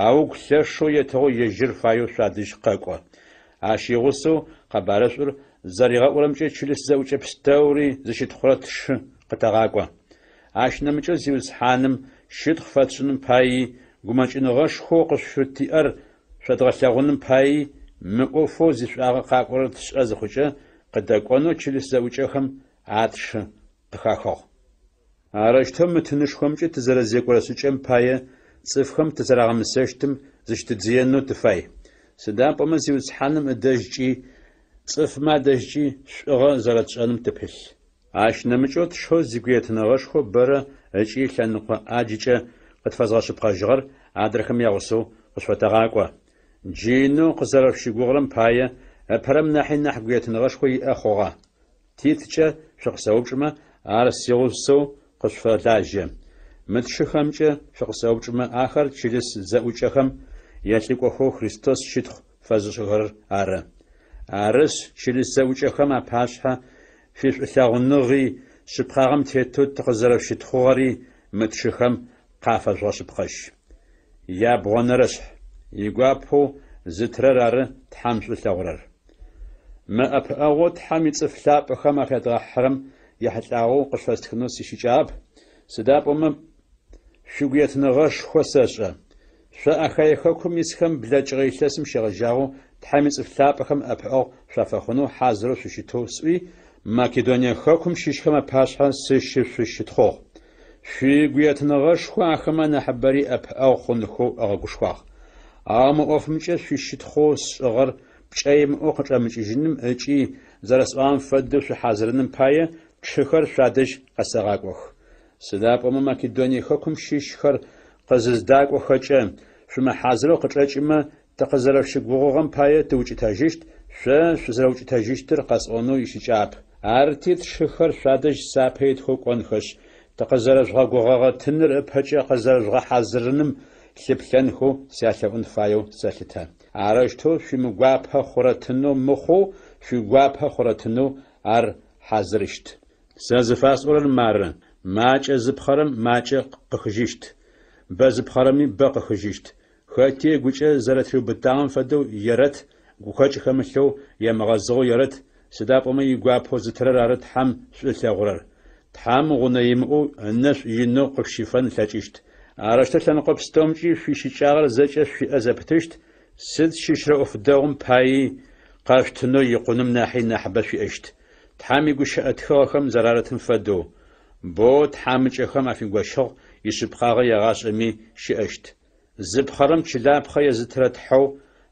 ау ыгу лъэшэу етыгъэу ежьыр фаеу шъуадэжь къэкӏо. Ащ игъусэу къэбарышӏур зэригъэӏурэмкӏэ чылыс зэӏукӏэ пстэури зыщытхъурэ тшы къытэгъакӏо. Ащ нэмыкӏэу Зиусхьаным щытхъу фэтшӏыным паий, гумэкӏыныгъэшхоу къышъуфытиӏэр шъодгъэлъэгъуным паий, мы ӏофэу зишӏуагъэ къакӏорэр тшӏэ зыхъукӏэ, къыдэкӏонэу чылыс зэӏукӏэхэм а тшы къыхахыгъ. Арэущтэу мы тынышхомкӏэ тызэрэзекӏорэ шӏыкӏэм пае цӏыфхэм тызэрагъэмысэщтым зыщытыдзыенэу тыфай. Сыда пӏомэ Зиусхьаным ыдэжькӏи цӏыфмэ адэжькӏи шӏугъэ зэрэтшӏэным тыпылъ. Ащ нэмыкӏэу тшэу зигуетыныгъэшхо бэрэ ыкӏи лъэныкъо ӏаджыкӏэ къытфэзгъэшъыпкъэжьыгъэр адрэхэм ягъусэу къышъуфэтэгъакӏо. Джы инэу къызэрэшъущыгугъырэм пае ыпэрэм нахьи нахь гуетыныгъэшхо иӏэ хъугъэ. Титкӏэ шъукъысэупчӏымэ, ар сигъусэу къышъуфэлажьэ. Мы тшыхэмкӏэ шъукъысэупчӏымэ, ахэр чылыс зэӏукӏэхэм ялӏыкӏохэу Христос щытхъу фэзышӏыхэрэр ары. Арышъ, чылыс зэӏукӏэхэм апашъхьэ шъуишӏулъэгъуныгъи, шъыпкъагъэм тетэу тыкъызэрэшъущытхъугъэри мы тшыхэм къафэжъугъэшъыпкъэжь. Ябгъонэрэшъхь. Игуапэу зытырэр ары Тхьэм шӏу ылъэгъурэр. Мы ӏэпыӏэгъоу Тхьэм ицӏыф лъапӏэхэм афядгъэхьырэм ехьылӏагъэу къышъуфэстхынэу сищыкӏагъэп, сыда пӏомэ шъуигуетыныгъэшхо сэшӏэ. Шъо Ахае хэкум исхэм блэкӏыгъэ илъэсым щегъэжьагъэу Тхьэм ицӏыф лъапӏэхэм ӏэпыӏэгъу шъуафэхъунэу хьазырэу шъущытэу сӏуи, Македоние хэкум щыщхэм апашъхьэ сыщышъущытхъугъ. Шъуигуетыныгъэшхо ахэмэ анахьыбэри ӏэпыӏэгъу хъунхэу ыгъэгушхуагъ. Ау мы ӏофымкӏэ шъуищытхъоу сшӏыгъэр пкӏэ имыӏэу къычӏэмыкӏыжьыным ыкӏи зэрэсӏуагъэм фэдэу шъухьазырыным пае тшыхэр шъуадэжь къэсэгъакӏох. Сыда пӏомэ Македоние хэкум щыщхэр къызыздакӏохэкӏэ, шъумыхьазырэу къычӏэкӏымэ, тыкъызэрэшъущыгугъыгъэм пае тыукӏытэжьыщт, шъо шъузэрэукӏытэжьыщтыр къэсӏонэу ищыкӏагъэп. Арти, тшыхэр шъуадэжь сапэ итхэу кӏонхэшъ, тыкъызэрэжъугъэгугъэгъэ тыныр ыпэкӏэ къызэрэжъугъэхьазырыным лъыплъэнхэу сялъэӏун фаеу сэлъытэ. Арэущтэу шъуимыгуапэ хъурэ тынэу мыхъоу, шъуигуапэ хъурэ тынэу ар хьазырыщт. Сэ зыфасӏорэр мары, макӏэ зыпхъэрэм макӏэ къыхыжьыщт, бэ зыпхъэрэми бэ къыхыжьыщт. Хэти ыгукӏэ зэрэтыриубытагъэм фэдэу ерэт, гухэкӏ хэмылъэу, емыгъэзыгъэу ерэт, сыда пӏомэ игуапэу зытырэр ары Тхьэм шӏу ылъэгъурэр. Тхьэм гъунэ имыӏэу ынэшӏу инэу къышъущифэн ылъэкӏыщт. Арэущтэу лъэныкъо пстэумкӏи шъуищыкӏагъэр зэкӏэ шъуиӏэ зэпытыщт, сыд щыщрэ ӏоф дэгъум паий къэшъутынэу икъуным нахьи нахьыбэ шъуиӏэщт. Тхьэм игущыӏэ тхыгъэхэм зэрарытым фэдэу, Боу тхьамыкӏэхэм афигощыгъ, ишъыпкъагъэ егъашӏэми щыӏэщт. Зыпхъэрэм чылапхъэ езытырэ Тхьэу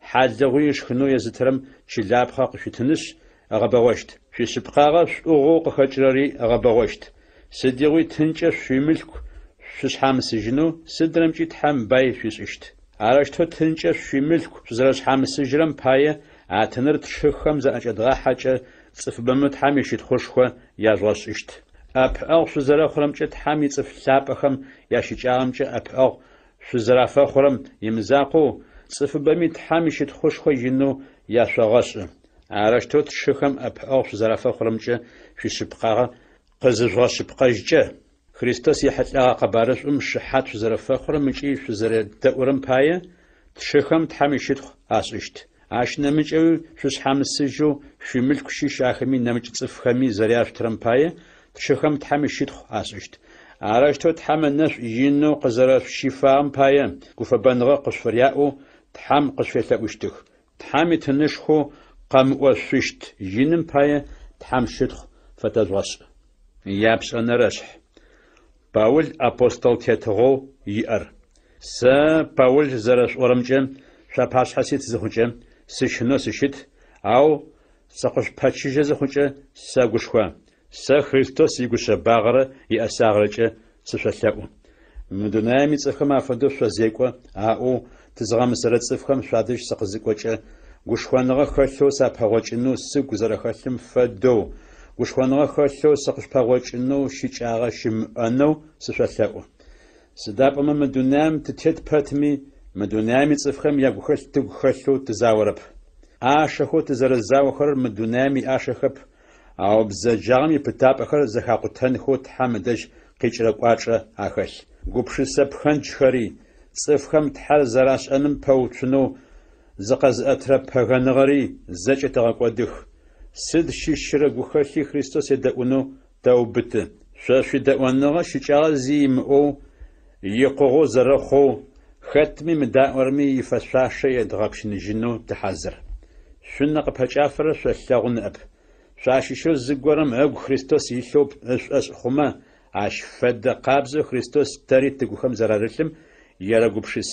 хьалыгъуи ышхынэу езытырэм чылапхъэ къышъуитынышъ, ыгъэбэгъощт. Шъуишъыпкъагъэ шӏугъэу къыхэкӏырэри ыгъэбэгъощт. Сыдигъуи тынкӏэ шъуимылъку шъушъхьамысыжьынэу сыдрэмкӏи Тхьэм бай шъуишӏыщт. Арэущтэу тынкӏэ шъуимылъку шъузэрэшъхьамысыжьырэм пае а тыныр тшыхэм заӏэкӏэдгъахьэкӏэ цӏыфыбэмэ Тхьэм ищытхъушхо яжъугъэшӏыщт. ӏэпыӏэгъу шъузэрэхъурэмкӏэ Тхьэм ицӏыф лъапӏэхэм ящыкӏагъэмкӏэ ӏэпыӏэгъу шъузэрафэхъурэм имызакъоу, цӏыфыбэми Тхьэм ищытхъушхо инэу яшъогъэшӏы. Арэущтэу тшыхэм ӏэпыӏэгъу шъузэрафэхъурэмкӏэ шъуишъыпкъагъэ къызыжъугъэшъыпкъэжькӏэ, Христос ехьылӏэгъэ къэбарышӏум шыхьат шъузэрэфэхъурэм ыкӏи шъузэредэӏурэм пае, тшыхэм Тхьэм ищытхъу ашӏыщт. Ащ нэмыкӏэуи шъушъхьамысыжьэу шъуимылъку щыщ ахэми нэмыкӏ цӏыфхэми зэряшъутырэм пае, тшыхэм Тхьэм ищытхъу ашӏыщт. Арэущтэу Тхьэм ынэшӏу инэу къызэрэшъущифагъэм пае, гуфэбэныгъэ къышъуфыряӏэу Тхьэм къышъуфелъэӏущтых. Тхьэм итынышхоу къэмыӏошъущт иным пае Тхьэм щытхъу фэтэжъугъэшӏ. Япшӏэнэрэшъхь. Паул апостол тетыгъоу иӏэр. Сэ, Паул зэрэшъуӏорэмкӏэ, шъуапашъхьэ сит зыхъукӏэ, сыщынэу сыщыт, ау сыкъышъупэчыжьэ зыхъукӏэ, сэгушхо. Сэ Христос игушъэбагъэрэ иӏэсагъэрэкӏэ сышъолъэӏу. Мы дунаим ицӏыфхэм афэдэу шъозекӏо аӏоу тызыгъэмысэрэ цӏыфхэм шъуадэжь сыкъызыкӏокӏэ, гушхоныгъэ хэлъэу сапэгъокӏынэу сыгу зэрэхэлъым фэдэу, гушхоныгъэ хэлъэу сыкъышъупэгъокӏынэу щыкӏагъэ щымыӏэнэу сышъолъэӏу. Сыда пӏомэ мы дунаим тытет пэтми, мы дунаим ицӏыфхэм ягухэлъ тыгу хэлъэу тызаорэп. ӏашэхэу тызэрэзаохэрэр мы дунаим иӏашэхэп, Ау бзэджагъэм ипытапӏэхэр зэхакъутэнхэу Тхьэм ыдэжь къикӏырэ кӏуачӏэ ахэлъ. Гупшысэ пхэнджхэри, цӏыфхэм Тхьэр зэрашӏэным пэуцунэу зыкъэзыӏэтырэ пэгэныгъэри зэкӏэ тэгъэкӏодых. Сыд щыщырэ гухэлъи Христос едэӏунэу тэубыты. Шъо шъуидэӏоныгъэ щыкӏагъэ зи имыӏэу, икъугъэу зэрэхъоу, хэтми мыдаӏорэми ифэшъуашэ едгъэпщыныжьынэу тыхьазыр. Шъунэ къыпэкӏафэрэр шъолъэгъу ныӏэп. Шъуащыщэу зыгорэм ыгу Христос илъэу ышӏошъ хъумэ, ащ фэдэ къабзэу Христос тэри тыгухэм зэрарылъым ерэгупшыс.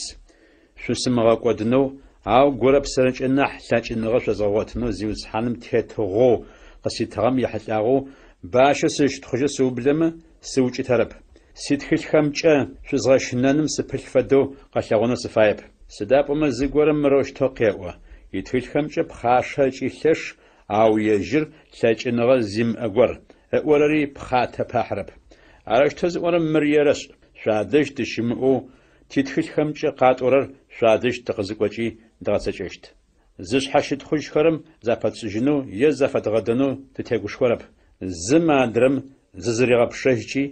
Шъусымыгъэкӏодынэу, ау гурэ псэрэкӏэ нахь лъэкӏыныгъэ шъозгъэгъотынэу Зиусхьаным тетыгъоу къыситыгъэм ехьылӏагъэу бащэ сызщытхъужьэу сыублэмэ, сыукӏытэрэп. Ситхылъхэмкӏэ шъузгъэщынэным сыпылъ фэдэу къэлъэгъонэу сыфаеп. Сыда пӏомэ зыгорэм мырэущтэу къеӏо, Итхылъхэмкӏэ пхъашэ ыкӏи лъэш, ау ежьыр лъэкӏыныгъэ зимыӏэ гор, ыӏорэри пхъатэ пахьырэп. Арэущтэу зыӏорэм мыр ерэшӏ, шъуадэжь тыщымыӏэу титхылъхэмкӏэ къатӏорэр шъуадэжь тыкъызыкӏокӏи дгъэцэкӏэщт. Зышъхьэщытхъужьхэрэм запэтшӏыжьынэу е зафэдгъэдэнэу тытегушхорэп. Зым адрэм зызыригъэпшэжькӏи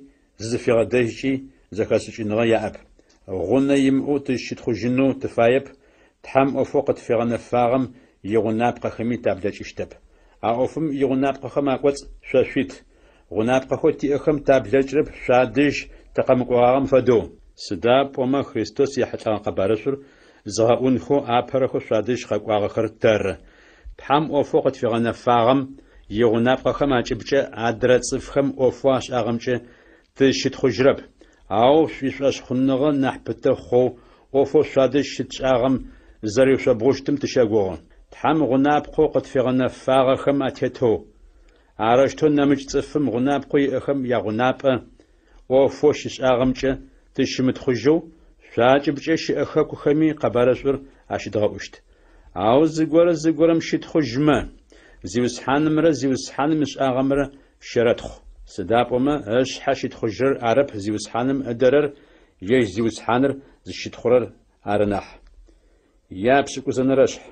зызыфигъэдэжькӏи зэхэшӏыкӏыныгъэ яӏэп. Гъунэ имыӏэу тызщытхъужьынэу тыфаеп, Тхьэм ӏофэу къытфигъэнэфагъэм игъунапкъэхэми таблэкӏыщтэп. А ӏофым игъунапкъэхэм акӏоцӏ шъо шъуит. Гъунапкъэхэу тиӏэхэм таблэкӏрэп шъуадэжь тыкъэмыкӏогъагъэм фэдэу. Сыда пӏомэ Христос ехьылӏэгъэ къэбарышӏур зыгъэӏунхэу апэрэхэу шъуадэжь къэкӏуагъэхэр тэры. Тхьэм ӏофэу къытфигъэнэфагъэм игъунапкъэхэм акӏыбкӏэ адрэ цӏыфхэм ӏофэу ашӏагъэмкӏэ тызщытхъужьрэп, ау шъуишӏошъхъуныгъэ нахь пытэ хъоу ӏофэу шъуадэжь щытшӏагъэм зызэриушъобгъущтым тыщэгугъы. Тхьэм гъунапкъэу къытфигъэнэфагъэхэм атетэу, арэущтэу нэмыкӏ цӏыфым гъунапкъэу иӏэхэм ягъунапӏэ, ӏофэу щишӏагъэмкӏэ тызщымытхъужьэу, шъуакӏыбкӏэ щыӏэ хэкухэми къэбарышӏур ащыдгъэӏущт. Ау зыгорэ зыгорэм щытхъужьмэ, Зиусхьанымрэ Зиусхьаным ышӏагъэмрэ щэрэтхъу. Сыда пӏомэ ышъхьэ щытхъужьрэр арэп Зиусхьаным ыдэрэр, ежь Зиусхьаныр зыщытхъурэр ары нахь. Япшӏыкӏузэнэрэшъхь.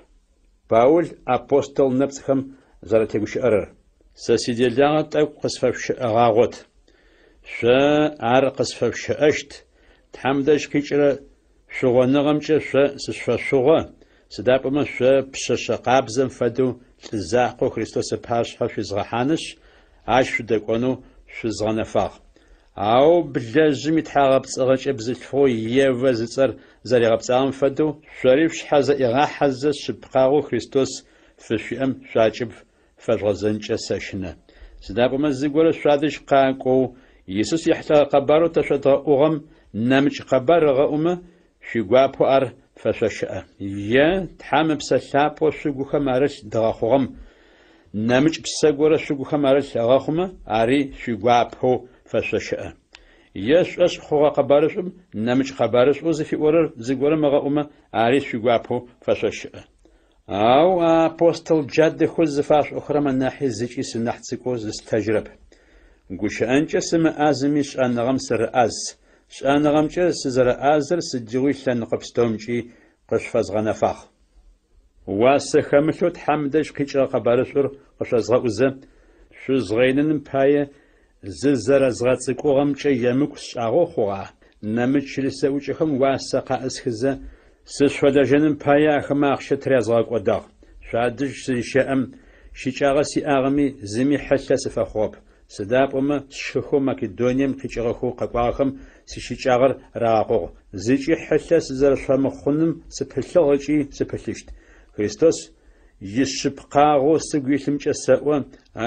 Паул апостол нэпцӏхэм зэратегущыӏэрэр. Сэ сиделагъэ тӏэкӏу къысфэшъущыӏэгъагъот. Шъо ар къысфэшъущыӏэщт, Тхьэм дэжь къикӏырэ. Шъугъоныгъэмкӏэ шъо сышъуфэшъугъо, сыда пӏомэ шъо пшъэшъэ къабзэм фэдэу лӏы закъоу Христос ыпашъхьэ шъуизгъэхьанышъ, ащ шъудэкӏонэу шъузгъэнэфагъ. Ау блэжъым итхьагъэпцӏыгъэкӏэ бзылъфыгъэу Евэ зыцӏэр зэригъэпцӏагъэм фэдэу, шъори шъушъхьэ зэӏигъахьэзэ шъыпкъагъэу Христос фышъуиӏэм шъуакӏыб фэжъугъэзэнкӏэ сэщынэ. Сыда пӏомэ зыгорэ шъуадэжь къакӏоу, Исус ехьылӏэгъэ къэбарэу тэ шъодгъэӏугъэм нэмыкӏ къэбар ыгъэӏумэ, шъуигуапэу ар фэшъощыӏэ. Е Тхьэм Ыпсэ Лъапӏэу шъугухэм арылъ дгъэхъугъэм нэмыкӏ псэ горэ шъугухэм арылъ ыгъэхъумэ, ари шъуигуапэу фэшъощыӏэ. Е шъушӏошъ хъугъэ къэбарышӏум нэмыкӏ къэбарышӏоу зыфиӏорэр зыгорэм ыгъэӏумэ, ари шъуигуапэу фэшъощыӏэ. Ау а апостол джадэхэу зыфашъуӏохэрэм анахьи зыкӏи сынахь цӏыкӏоу зыслъытэжьырэп. Гущыӏэнкӏэ сымыӏазэми шӏэныгъэм сырыӏаз, шӏэныгъэмкӏэ сызэрэӏазэр сыдигъуи лъэныкъо пстэумкӏи къышъуфэзгъэнэфагъ. Уасэ хэмылъэу Тхьэм дэжь къикӏыгъэ къэбарышӏур къышъозгъэӏузэ, шъузгъэиныным пае зызэрэзгъэцӏыкӏугъэмкӏэ емыкӏу сшӏагъэу хъугъа? Нэмыкӏ чылыс зэӏукӏэхэм уасэ къаӏысхызэ, сышъуфэлэжьэным пае ахэмэ ахъщэ тырязгъэкӏодагъ. Шъуадэжь сызщэӏэм, щыкӏагъэ сиӏагъэми, зыми хьылъэ сыфэхъугъэп. Сыда пӏомэ сшыхэу Македонием къикӏыгъэхэу къэкӏуагъэхэм сищыкӏагъэр рагъэкъугъ, зыкӏи хьылъэ сызэрэшъуфэмыхъуным сыпылъыгъ ыкӏи сыпылъыщт. Христос ишъыпкъагъэу сыгу илъымкӏэ сэӏо,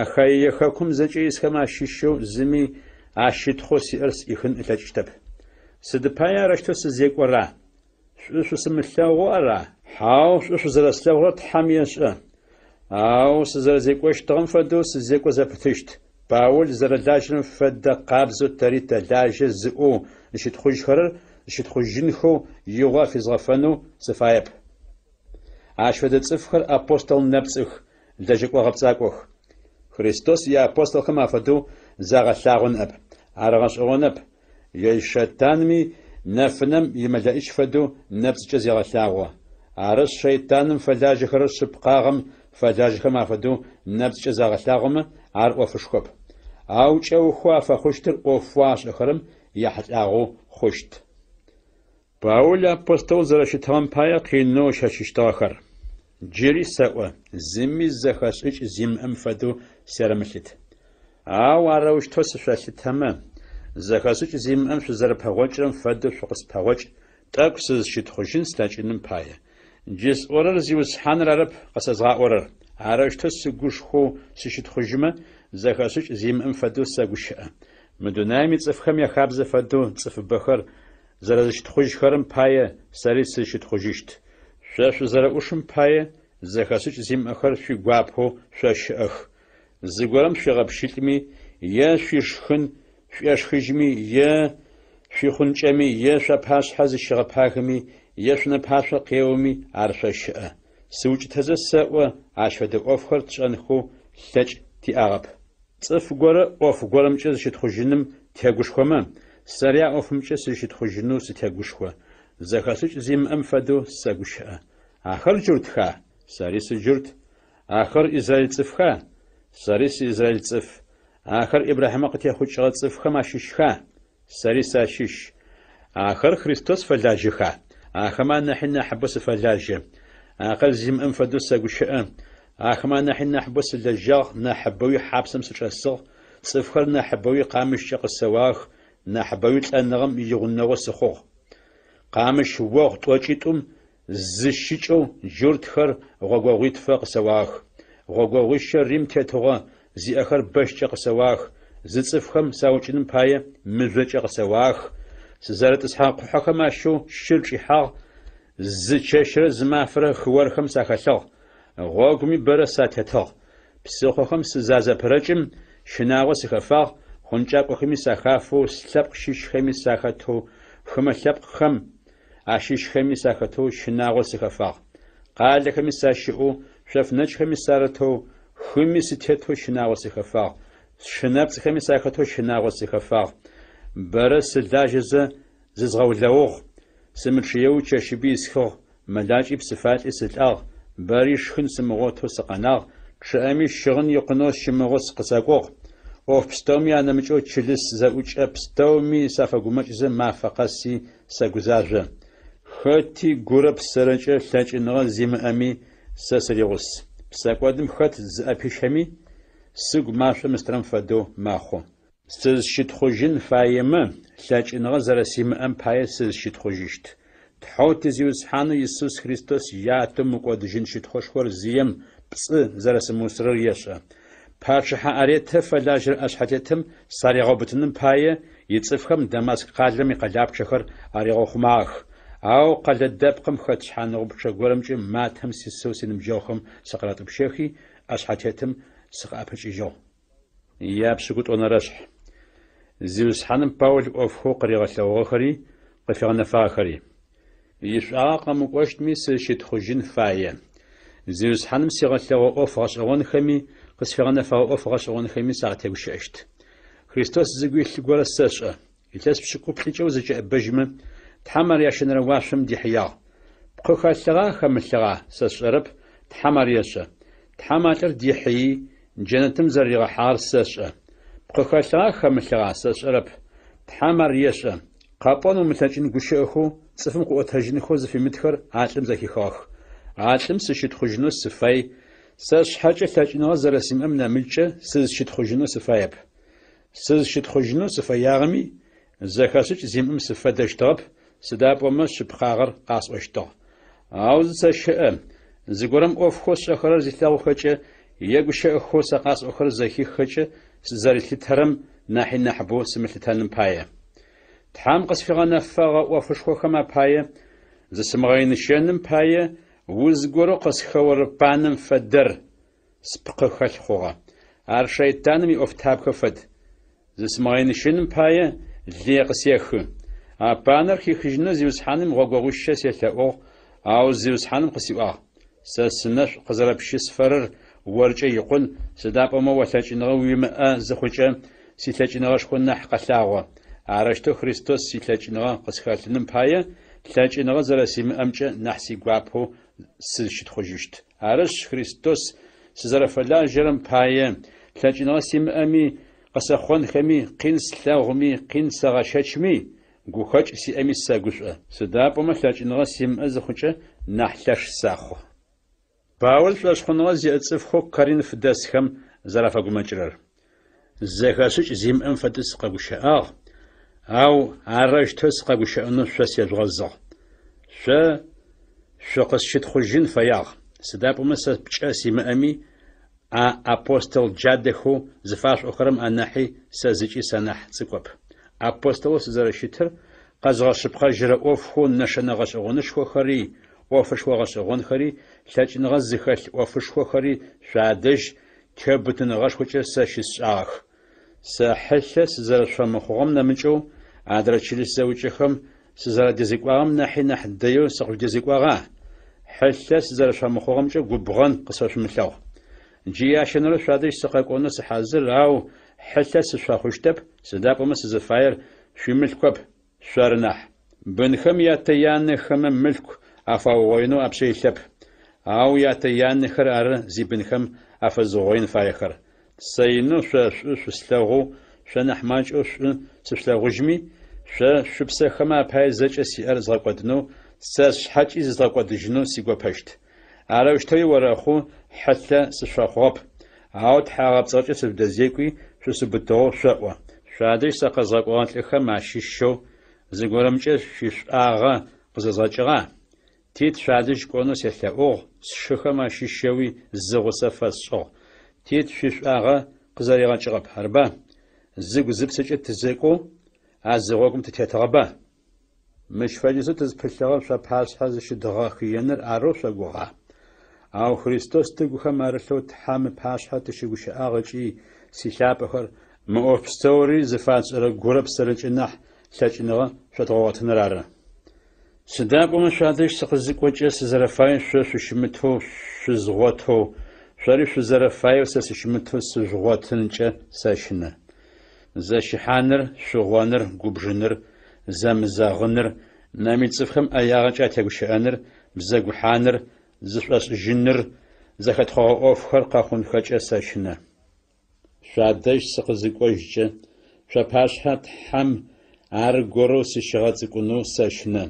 Ахаие хэкум зэкӏэ исхэм ащыщэу зыми а щытхъоу сиӏэр сӏихын ылъэкӏыщтэп. Сыд пае арэущтэу сызекӏора? Шӏу шъусымылъэгъоу ара? Хьау, шӏу шъузэрэслъэгъурэр Тхьэм ешӏэ. Ау сызэрэзекӏощтыгъэм фэдэу сызекӏо зэпытыщт. Паул зэрэлажьэрэм фэдэ къабзэу тэри тэлажьэ зыӏоу зыщытхъужьхэрэр зыщытхъужьынхэу игъо афизгъэфэнэу сыфаеп. Ащ фэдэ цӏыфхэр апостол нэпцӏых, лэжьэкӏо гъэпцӏакӏох. Христос иапостолхэм афэдэу загъэлъагъо ныӏэп. Ар гъэшӏэгъонэп, ежь шэйтанми нэфынэм имэлэӏич фэдэу нэпцӏкӏэ зегъэлъагъо. Арышъ, шэйтаным фэлажьэхэрэр шъыпкъагъэм фэлажьэхэм афэдэу нэпцӏкӏэ загъэлъагъомэ, ар ӏофышхоп. Ау кӏэухэу афэхъущтыр ӏофэу ашӏэхэрэм яхьылӏагъэу хъущт. Паул апостол зэрэщытыгъэм пае къинэу ыщэчыщтыгъэхэр. Джыри сэӏо, зыми зэхэшӏыкӏ зимыӏэм фэдэу серэмылъыт. Ау арэущтэу сышъолъытэмэ, зэхэшӏыкӏ зимыӏэм шъузэрэпэгъокӏырэм фэдэу шъукъыспэгъокӏ, тӏэкӏу сызщытхъужьын слъэкӏыным пае. Джы сӏорэр Зиусхьаныр арэп къэсэзгъаӏорэр. Арэущтэу сыгушхоу сыщытхъужьымэ, зэхэшӏыкӏ зимыӏэм фэдэу сэгущыӏэ. Мы дунаим ицӏыфхэм яхабзэ фэдэу цӏыфыбэхэр зэрэзыщытхъужьхэрэм пае сэри сызщытхъужьыщт. Шъо шъузэрэӏушым пае зэхэшӏыкӏ зимыӏэхэр шъуигуапэу шъощыӏэх. Зыгорэм шъуигъэпщылӏми, е шъуишхын шъуешхыжьми, е шъуихъункӏэми, е шъуапашъхьэ зыщигъэпагэми, е шъунэпашъо къеоми, ар шъощыӏэ. Сыукӏытэзэ сэӏо, ащ фэдэ ӏофхэр тшӏэнхэу лъэкӏ тиӏагъэп. Цӏыф горэ ӏоф горэмкӏэ зыщытхъужьыным тегушхомэ, сэри а ӏофымкӏэ сызщытхъужьынэу сытегушхо. Зэхэшӏыкӏ зимыӏэм фэдэу сэгущыӏэ. Ахэр джуртха? Сэри сыджурт. Ахэр израил цӏыфха? Сэри сыизраил цӏыф. Ахэр Ибрахьимэ къытехъукӏыгъэ цӏыфхэм ащыщха? Сэри сащыщ. Ахэр Христос фэлажьэха? Ахэмэ анахьи нахьыбэу сыфэлажьэ. Акъыл зимыӏэм фэдэу сэгущыӏэ. Ахэмэ анахьи нахьыбэу сылэжьагъ, нахьыбэуи хьапсэм сычӏэсыгъ, цӏыфхэр нахьыбэуи къамыщкӏэ къысэуагъэх, нахьыбэуи лӏэныгъэм игъунэгъу сыхъугъ. Къамыщ огъу тӏокӏитӏум зы щыкӏэу джуртхэр гъогогъуитфэ къысэуагъэх. Гъогогъуищэ Рим тетыгъо зиӏэхэр бэщкӏэ къысэуагъэх, зы цӏыфхэм саукӏыным пае мыжъокӏэ къысэуагъэх, сызэрытӏысхьэгъэ къухьэхэм ащэу щыр чӏихьагъ, зы чэщрэ зы мафэрэ хыорхэм сахэлъыгъ, гъогуми бэрэ сатетыгъ. Псыхъохэм сызазэпырэкӏым, щынагъо сыхэфагъ, хъункӏакӏохэми сахафэу, слъэпкъ щыщхэми сахэтэу, хымэ лъэпкъхэм ащыщхэми сахэтэу щынагъо сыхэфагъ. Къалэхэми сащыӏэу, шъоф нэкӏхэми сарытэу, хыми сытетэу щынагъо сыхэфагъ, сшы нэпцӏхэми сахэтэу щынагъо сыхэфагъ. Бэрэ сылажьэзэ зызгъэулэугъ, сымычъыеу чэщыби исхыгъ, мэлакӏи псыфалӏи сылӏагъ, бэри шхын сымыгъотэу сыкъэнагъ, чъыӏэми щыгъын икъунэу сщымыгъэу къысакӏугъ. ӏоф пстэуми анэмыкӏэу чылыс зэӏукӏэ пстэуми сафэгумэкӏзэ мафэ къэси сэгузажъо. Хэти гурэ псэрэкӏэ лъэкӏыныгъэ зимыӏэми сэ сыригъус. Псэкӏодым хэт зыӏэпищэми, сыгу машӏом ыстырэм фэдэу мэхъу. Сызщытхъужьын фаемэ, лъэкӏыныгъэ зэрэсимыӏэм пае сызщытхъужьыщт. Тхьэу ти Зиусхьанэу Исус Христос Ятэу мыкӏодыжьын щытхъушхор зием пцӏы зэрэсымыусырэр ешӏэ. Пачъыхьэ Аретэ фэлажьэрэ ӏэшъхьэтетым саригъэубытыным пае, ицӏыфхэм Дамаск къалэм икъэлапчъэхэр аригъэухъумагъэх. Ау къэлэ дэпкъым хэт шъхьаныгъупчъэ горэмкӏэ матэм сисэу синыбджэгъухэм сыкъыратӏупщэхи, ӏэшъхьэтетым сыкъыӏэпыкӏыжьыгъ. Япшӏыкӏутӏонэрэшъхь. Зиусхьаным Паул ӏофхэу къыригъэлъэгъугъэхэри къыфигъэнэфагъэхэри. Ишӏуагъэ къэмыкӏощтми сызщытхъужьын фае. Зиусхьаным сигъэлъэгъугъэ ӏоф гъэшӏэгъонхэми къысфигъэнэфэгъэ ӏоф гъэшӏэгъонхэми сакъытегущыӏэщт. Христос зыгу илъ горэ сэшӏэ. Илъэс пшӏыкӏуплӏыкӏэ узэкӏэӏэбэжьмэ, Тхьэм ар ящэнэрэ уашъом дихьыягъ. Пкъы хэлъыгъа хэмылъыгъа, сэ сшӏэрэп, Тхьэм ар ешӏэ. Тхьэм а лӏыр дихьыий, джэнэтым зэрэригъэхьагъэр сэшӏэ. Пкъы хэлъыгъа хэмылъыгъа, сэ сшӏэрэп, Тхьэм ар ешӏэ. Къэпӏон умылъэкӏын гущыӏэхэу цӏыфым къыӏотэжьынхэу зыфимытхэр а лӏым зэхихыгъэх. А лӏым сыщытхъужьынэу сыфай, сэ сшъхьэкӏэ лъэкӏыныгъэ зэрэсимыӏэм нэмыкӏкӏэ сызщытхъужьынэу сыфаеп. Сызщытхъужьынэу сыфэягъэми, зэхэшӏыкӏ зимыӏэм сыфэдэщтыгъэп, сыда пӏомэ шъыпкъагъэр къасӏощтыгъ. Ау зысэщыӏэ, зыгорэм ӏофхэу сшӏэхэрэр зилъэгъухэкӏэ е гущыӏэхэу сэ къасӏохэрэр зэхиххэкӏэ сызэрилъытэрэм нахьи нахьыбэу сымылъытэным пае. Тхьэм къысфигъэнэфэгъэ ӏофышхохэм апае, зысымыгъэиныщэным пае, уз горэу къысхэорэ панэм фэдэр спкъы хэлъ хъугъэ. Ар шэйтаным иӏофтабгэ фэд. Зысымыгъэиныщэным пае лые къысехы. А панэр хихыжьынэу Зиусхьаным гъогогъуищэ селъэӏугъ, ау Зиусхьаным къысиӏуагъ, Сэ сынэшӏу къызэрэпщысфэрэр оркӏэ икъун, сыда пӏомэ о лъэкӏыныгъэ уимыӏэ зыхъукӏэ, силъэкӏыныгъэшхо нахь къэлъагъо. Арэущтэу Христос илъэкӏыныгъэ къысхэлъыным пае, лъэкӏыныгъэ зэрэсимыӏэмкӏэ нахь сигуапэу сызщытхъужьыщт. Арышъ, Христос сызэрэфэлажьэрэм пае, лъэкӏыныгъэ симыӏэми, къысэхъонхэми, къин слъэгъуми, къин сэгъэщэчми, гухэкӏ сиӏэми сэгушӏо. Сыда пӏомэ лъэкӏыныгъэ симыӏэ зыхъукӏэ, нахь лъэш сэхъу. Паул шӏошъхъуныгъэ зиӏэ цӏыфхэу Коринф дэсхэм зэрафэгумэкӏырэр. Зэхэшӏыкӏ зимыӏэм фэдэу сыкъэгущыӏагъ, ау арэущтэу сыкъэгущыӏэнэу шъо сежъугъэзыгъ. Шъо шъукъысщытхъужьын фэягъ, сыда пӏомэ сэ пкӏэ симыӏэми, а апостол джадэхэу зыфашъуӏохэрэм анахьи сэ зыкӏи санахь цӏыкӏоп. Апостолэу сызэрэщытыр къэзгъэшъыпкъэжьырэ ӏофхэу нэшэнэ гъэшӏэгъонышхохэри, ӏофышхо гъэшӏэгъонхэри, лъэкӏыныгъэ зыхэлъ ӏофышхохэри шъуадэжь теубытыныгъэшхокӏэ сэ щысшӏагъэх. Сэ хьылъэ сызэрэшъуфэмыхъугъэм нэмыкӏэу, адрэ чылыс зэӏукӏэхэм сызэрадэзекӏуагъэм нахьи нахь дэеу сыкъыжъудэзекӏуагъа? Хьылъэ сызэрэшъуфэмыхъугъэмкӏэ губгъэн къысфэшъумылъэгъу. Джы ящэнэрэу шъуадэжь сыкъэкӏонэу сыхьазыр, ау хьылъэ сышъуфэхъущтэп, сыда пӏомэ сызыфаер шъуимылъкоп, шъоры нахь. Бынхэм ятэ-янэхэмэ мылъку афаугъоинэу апшъэ илъэп, ау ятэ-янэхэр ары зибынхэм афэзыугъоин фаехэр. Сэ инэу шъо шӏу шъуслъэгъоу, шъо нахь макӏэу шӏу сышъулъэгъужьми, шъо шъупсэхэмэ апае зэкӏэ сиӏэр згъэкӏодынэу, сэ сшъхьэкӏи зызгъэкӏодыжьынэу сигопэщт. Арэущтэуи орэхъу, хьылъэ сышъуфэхъугъэп, ау тхьагъэпцӏыгъэкӏэ сыжъудэзекӏуи, шъусыубытыгъэу шъоӏо. Шъуадэжь сэ къэзгъэкӏогъэ лӏыхэм ащыщэу зыгорэмкӏэ шъуишӏуагъэ къызэзгъэкӏыгъа? Тит шъуадэжь кӏонэу селъэӏугъ, сшыхэм ащыщэуи зы гъусэ фэсшӏыгъ. Тит шъуишӏуагъэ къызэригъэкӏыгъэп, арба? Зыгу-зыпсэкӏэ тызэкӏоу а зы гъогум тытетыгъэба? Мыщ фэдизэу тызпылъыгъэр шъуапашъхьэ зыщыдгъэхыеныр арэу шъогугъа? Ау Христос тыгухэм арылъэу Тхьэм ыпашъхьэ тыщыгущыӏагъ ыкӏи, силъапӏэхэр, мы ӏоф пстэури зыфатшӏэрэр гурэ псэрэкӏэ нахь лъэкӏыныгъэ шъодгъэгъотыныр ары. Сыда пӏомэ шъуадэжь сыкъызыкӏокӏэ сызэрэфаеу шъо шъущымытэу шъузгъотэу, шъори шъузэрэфаеу сэ сыщымытэу сыжъугъотынкӏэ сэщынэ. Зэщыхьаныр, шъугъоныр, губжыныр, зэмызэгъыныр, нэмыкӏ цӏыфхэм ӏэягъэкӏэ атегущыӏэныр, бзэгухьаныр, зышӏошӏыжьыныр, зэхэтхъогъэ ӏофхэр къэхъунхэкӏэ сэщынэ. Шъуадэжь сыкъызыкӏожькӏэ, шъуапашъхьэ Тхьэм аргорэу сыщигъэцӏыкӏунэу сэщынэ.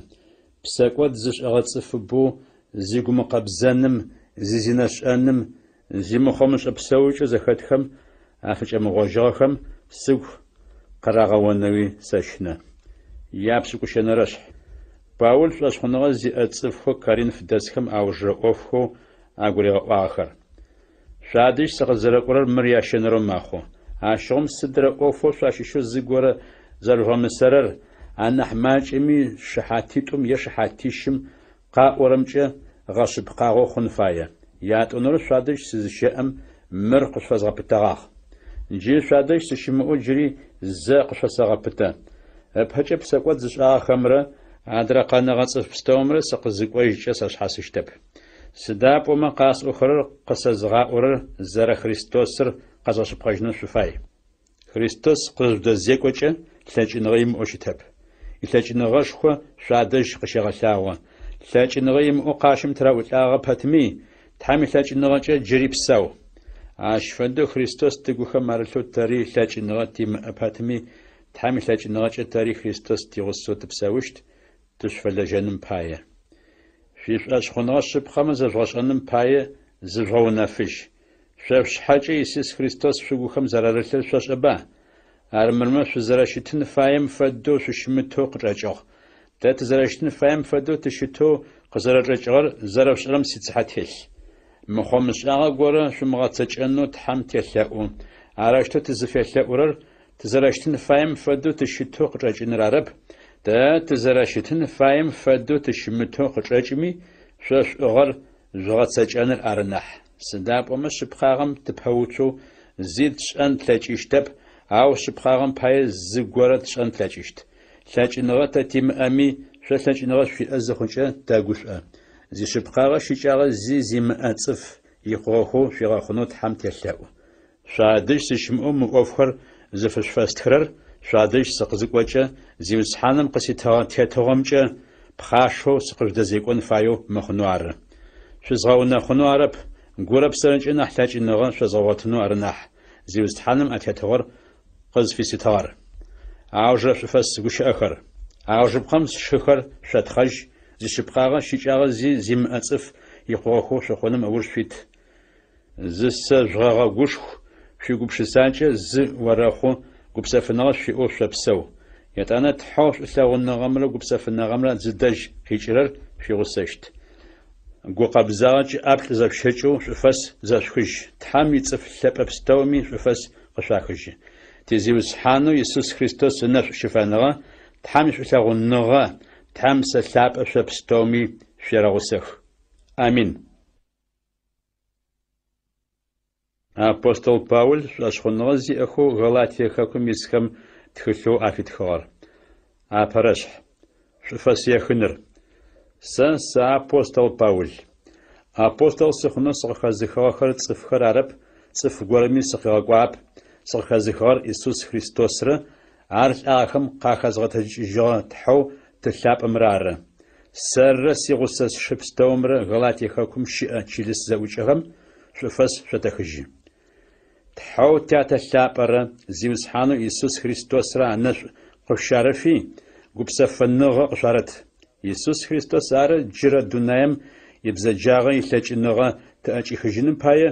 Псэкӏод зышӏэгъэ цӏыфыбэу зигумыкъэбзэным, зизинэшӏэным, зимыхъомышӏэ псэукӏэу зэхэтхэм афыкӏэмыгъожьыгъэхэм сыгу къырагъэонэуи сэщынэ. Япшӏыкӏущэнэрэшъхь. Паул шӏошъхъуныгъэ зиӏэ цӏыфхэу Коринф дэсхэм аужырэ ӏофхэу агуригъэӏуагъэхэр. Шъуадэжь сыкъызэрэкӏорэр мыр ящэнэрэу мэхъу. Ащыгъум сыдрэ ӏофэу шъуащыщэу зыгорэ зэрэжъугъэмысэрэр, анахь макӏэми шыхьатитӏум е шыхьатищым къаӏорэмкӏэ гъэшъыпкъагъэу хъун фае. Ятӏонэрэу шъуадэжь сызыщэӏэм мыр къышъуфэзгъэпытэгъагъ. Джы шъуадэжь сыщымыӏэу джыри зэ къышъуфэсэгъэпытэ. Ыпэкӏэ псэкӏод зышӏагъэхэмрэ адрэ къэнэгъэ цӏыф пстэумрэ сыкъызыкӏожькӏэ сашъхьасыщтэп. Сыда пӏомэ къасӏохэрэр къысэзыгъаӏорэр зэрэ Христосыр къэзгъэшъыпкъэжьынэу шъуфай. Христос къызыжъудэзекӏокӏэ лъэкӏыныгъэ имыӏэу щытэп. Илъэкӏыныгъэшхо шъуадэжь къыщегъэлъагъо. Лъэкӏыныгъэ имыӏэу къащым тыраӏулӏагъэ пэтми, Тхьэм илъэкӏыныгъэкӏэ джыри псэу. Ащ фэдэу Христос тыгухэм арылъэу тэри лъэкӏыныгъэ тимыӏэ пэтми, Тхьэм илъэкӏыныгъэкӏэ тэри Христос тигъусэу тыпсэущт, тышъуфэлэжьэным пае. Шъуишӏошъхъуныгъэ шъыпкъэмэ зэжъугъэшӏэным пае зыжъугъэунэфыжь. Шъо шъушъхьэкӏэ Исус Христос шъугухэм зэрарылъыр шъошӏэба? Армырмэ шъузэрэщытын фаем фэдэу шъущымытэу къычӏэкӏыгъ. Тэ тызэрэщытын фаем фэдэу тыщытэу къызэрэчӏэкӏыгъэр зэрэшъушӏэрэм сицыхьэ телъ. Мыхъо-мышӏагъэ горэ шъумыгъэцэкӏэнэу Тхьэм телъэӏу. Арэущтэу тызыфелъэӏурэр тызэрэщытын фаем фэдэу тыщытэу къычӏэкӏыныр арэп, тэ тызэрэщытын фаем фэдэу тыщымытэу къычӏэкӏми, шъо шӏугъэр жъугъэцэкӏэныр ары нахь. Сыда пӏомэ шъыпкъагъэм тыпэуцоу зи тшӏэн тлъэкӏыщтэп, ау шъыпкъагъэм пае зыгорэ тшӏэн тлъэкӏыщт. Лъэкӏыныгъэ тэ тимыӏэми, шъо лъэкӏыныгъэ шъуиӏэ зыхъукӏэ тэгушӏо. Зишъыпкъагъэ щыкӏагъэ зи зимыӏэ цӏыф икъугъэхэу шъуигъэхъунэу Тхьэм телъэӏу. Шъуадэжь сыщымыӏэу мы ӏофхэр зыфышъуфэстхырэр шъуадэжь сыкъызыкӏокӏэ, Зиусхьаным къыситыгъэ тетыгъомкӏэ пхъашэу сыкъыжъудэзекӏон фаеу мыхъунэу ары. Шъузгъэунэхъунэу арэп, гурэ псэрэкӏэ нахь лъэкӏыныгъэ шъозгъэгъотынэу ары нахь, Зиусхьаным а тетыгъор къызфиситыгъэр. Аужырэ шӏуфэс гущыӏэхэр. Аужыпкъэм сшыхэр шъотхъэжь, зишъыпкъагъэ щыкӏагъэ зи зимыӏэ цӏыф икъугъэхэу шъухъуным ыуж шъуит. Зысэжъугъэгъэгушху, шъуигупшысакӏэ зы орэхъу, гупсэфыныгъэ шъуиӏэу шъопсэу. Етӏанэ Тхьэу шӏулъэгъуныгъэмрэ гупсэфыныгъэмрэ зыдэжь къикӏырэр шъуигъусэщт. Гукъэбзагъэкӏэ ӏаплӏ зэшъущэкӏэу шӏуфэс зэшъухыжь. Тхьэм ицӏыф лъэпӏэ пстэуми шӏуфэс къышъуахыжьы. Ти Зиусхьанэу Исус Христос ынэшӏу щыфэныгъэ, Тхьэм ишӏулъэгъуныгъэ, Тхьэм Псэ Лъапӏэ шъо пстэуми шъуерэгъусэх. Амин. Апостол Паул шӏошъхъуныгъэ зиӏэхэу Галатие хэкум исхэм тхылъэу афитхыгъэр. Апэрэшъхь. Шӏуфэс ехыныр. Сэ сыапостол Паул. Апостол сыхъунэу сыкъыхэзыхыгъэхэр цӏыфхэр арэп, цӏыф горэми сыкъигъэкӏуагъэп, сыкъыхэзыхыгъэр Исус Христосрэ ар лӏагъэхэм къахэзгъэтэджыкӏыжьыгъэ Тхьэу Ты лъапӏэмрэ ары. Сэррэ сигъусэ сшы пстэумрэ Галатие хэкум щыӏэ чылыс зэӏукӏэхэм шӏуфэс шъотэхыжьы. Тхьэу Тятэ лъапӏэрэ Зиусхьанэу Исус Христосрэ анэшӏу къышъущарэфи, гупсэфыныгъэ къышъуарэт. Исус Христос ары джырэ дунаем ибзэджагъэ илъэкӏыныгъэ тыӏэкӏихыжьыным пае,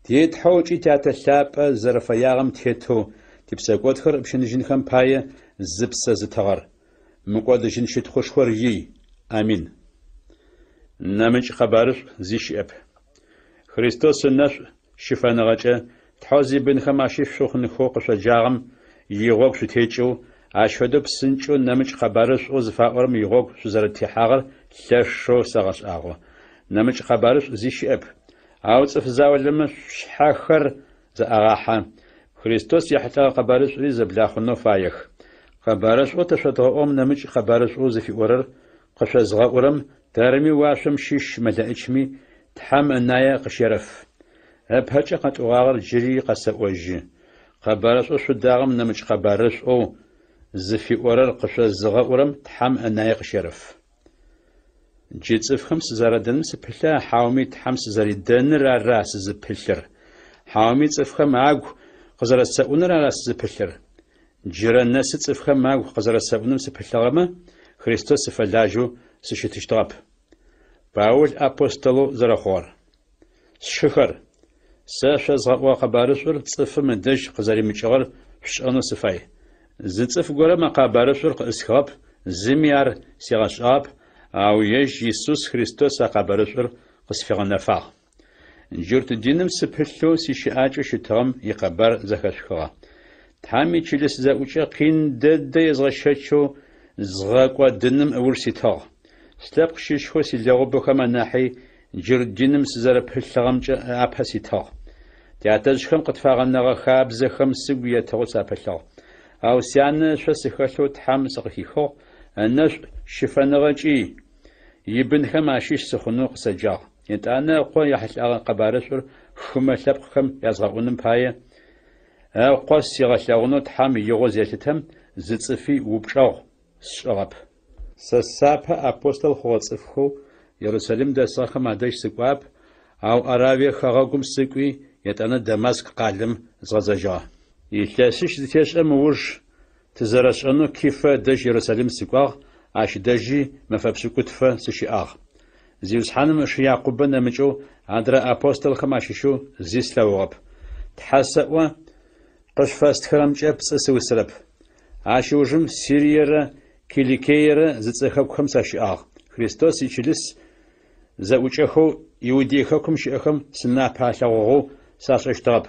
ти Тхьэу ыкӏи Тятэ лъапӏэ зэрэфэягъэм тетэу типсэкӏодхэр ыпщыныжьынхэм пае зыпсэ зытыгъэр. Мыкӏодыжьын щытхъушхор ий. Амин. Нэмыкӏ къэбарышӏу зи щыӏэп. Христос ынэшӏу щыфэныгъэкӏэ Тхьэу зибынхэм ащыщ шъухъунхэу къышъоджагъэм игъогу шъутекӏэу, ащ фэдэу псынкӏэу нэмыкӏ къэбарышӏоу зыфаӏорэм игъогу шъузэрэтехьагъэр лъэшэу сэгъэшӏагъо. Нэмыкӏ къэбарышӏу зи щыӏэп. Ау цӏыф заулэмэ шъушъхьэхэр зэӏагъахьэ, Христос ехьылӏэгъэ къэбарышӏури зэблахъунэу фаех. Къэбарышӏоу тэ шъодгъэӏугъэм нэмыкӏ къэбарышӏоу зыфиӏорэр къышъозгъэӏурэм тэрми уашъом щыщ мэлэӏичми Тхьэм ынае къыщерэф. Ыпэкӏэ къэтӏогъагъэр джыри къэсэӏожьы. Къэбарышӏоу шъудагъэм нэмыкӏ къэбарышӏоу зыфиӏорэр къышъозыгъэӏурэм Тхьэм ынае къыщерэф. Джы цӏыфхэм сызэрадэным сыпылъа хьауми Тхьэм сызэридэныр ара сызыпылъыр? Хьауми цӏыфхэм агу къызэрэсэӏуныр ара сызыпылъыр? Джырэ нэсы цӏыфхэм агу къызэрэсэӏуным сыпылъыгъэмэ, Христос сыфэлажьэу сыщытыщтыгъэп. Паул апостолэу зэрэхъугъэр. Сшыхэр, сэ шъозгъэӏугъэ къэбарышӏур цӏыфым ыдэжь къызэримыкӏыгъэр шъушӏэнэу сыфай. Зы цӏыф горэм а къэбарышӏур къыӏысхыгъэп, зыми ар сигъэшӏагъэп, ау ежь Исус Христос а къэбарышӏур къысфигъэнэфагъ. Джурт диным сыпылъэу сищыӏакӏэу щытыгъэм икъэбар зэхэшъухыгъэ. Тхьэм ичылыс зэӏукӏэ къин дэдэ езгъэщэчэу згъэкӏодыным ыуж ситыгъ. Слъэпкъ щыщхэу силэгъубэхэм анахьи джурт диным сызэрэпылъыгъэмкӏэ апэ ситыгъ. Тятэжъхэм къытфагъэнэгъэ хабзэхэм сыгу етыгъэу сапылъыгъ. Ау сянэ ышъо сыхэлъэу Тхьэм сыкъыхихыгъ, ынэшӏу щыфэныгъэкӏи ибынхэм ащыщ сыхъунэу къысэджагъ. Етӏанэ Ыкъо ехьылӏэгъэ къэбарышӏур хымэ лъэпкъхэм язгъэӏуным пае, Ыкъо сигъэлъэгъунэу Тхьэм игъо зелъытэм, зы цӏыфи упчӏэгъу сшӏыгъэп. Сэ сапэ апостол хъугъэ цӏыфхэу Ерусалим дэсыгъэхэм адэжь сыкӏуагъэп, ау Аравие хэгъэгум сыкӏуи, етӏанэ Дамаск къалэм згъэзэжьыгъэ. Илъэсищ зытешӏэм ыуж тызэрэшӏэнэу Кифэ ыдэжь Ерусалим сыкӏуагъ, ащ дэжьи мэфэ пшӏыкӏутфэ сыщыӏагъ. Зиусхьаным ышы Якъубэ нэмыкӏэу адрэ апостолхэм ащыщэу зи слъэгъугъэп. Тхьэ сэӏо, къышъуфэстхырэмкӏэ пцӏы сыусырэп. Ащ ыужым Сириерэ Киликиерэ зыцӏэ хэкухэм сащыӏагъ. Христос ичылыс зэӏукӏэхэу Иудей хэкум щыӏэхэм сынапэ алъэгъугъэу сашӏэщтыгъэп.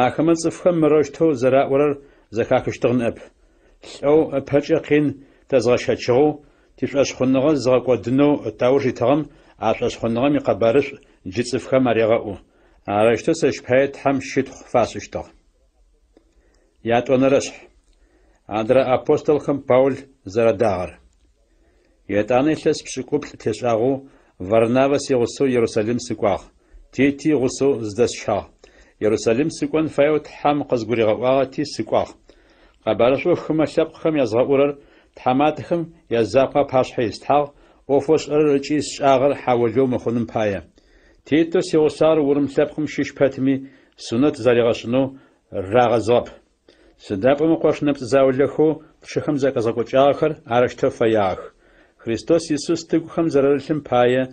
Ахэмэ цӏыфхэм мырэущтэу зэраӏорэр зэхахыщтыгъ ныӏэп. Лӏэу ыпэкӏэ къин тэзгъэщэчыгъэу, тишӏошъхъуныгъэ зыгъэкӏодынэу тауж итыгъэм а шӏошъхъуныгъэм икъэбарышӏу джы цӏыфхэм арегъэӏу. Арэущтэу сэщ пае Тхьэм щытхъу фашӏыщтыгъ. Ятӏонэрэшъхь. Адрэ апостолхэм Паул зэрадагъэр. Етӏанэ илъэс пшӏыкӏуплӏ тешӏагъэу Варнавэ сигъусэу Ерусалим сыкӏуагъ, Тити гъусэу зыдэсщагъ. Ерусалим сыкӏон фаеу Тхьэм къызгуригъэӏуагъэти сыкӏуагъ. Къэбарышӏоу хымэ лъэпкъхэм язгъэӏурэр тхьаматэхэм язакъо апашъхьэ ислъхьагъ, ӏофэу сшӏэрэр ыкӏи сшӏагъэр хьаолэу мыхъуным пае. Титэу сигъусагъэр урым лъэпкъым щыщ пэтми, сунэт заригъэшӏынэу рагъэзыгъэп. Сыда пӏомэ къош нэпцӏ заулэхэу тшыхэм закӏэзгъэкӏокӏагъэхэр арэущтэу фэягъэх. Христос Исус тыгухэм зэрарылъым пае,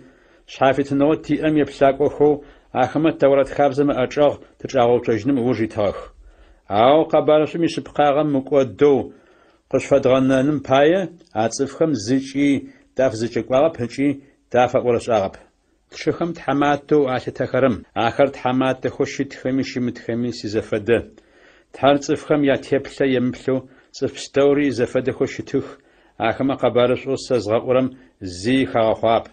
шъхьафитыныгъэу тиӏэм еплъакӏохэу ахэмэ Тэурат хабзэм ыӏэчӏэгъ тычӏагъэуцожьыным ыуж итыгъэх. Ау къэбарышӏум ишъыпкъагъэ мыкӏодэу къышъуфэдгъэнэным пае, а цӏыфхэм зыкӏи тафызэкӏэкӏуагъэп ыкӏи тафэӏорышӏагъэп. Тшыхэм тхьаматэу алъытэхэрэм, ахэр тхьаматэхэу щытхэми щымытхэми сизэфэдэ. Тхьэр цӏыфхэм ятеплъэ емыплъэу цӏыф пстэури изэфэдэхэу щытых, ахэмэ къэбарышӏоу сэ згъэӏурэм зи хагъэхъуагъэп.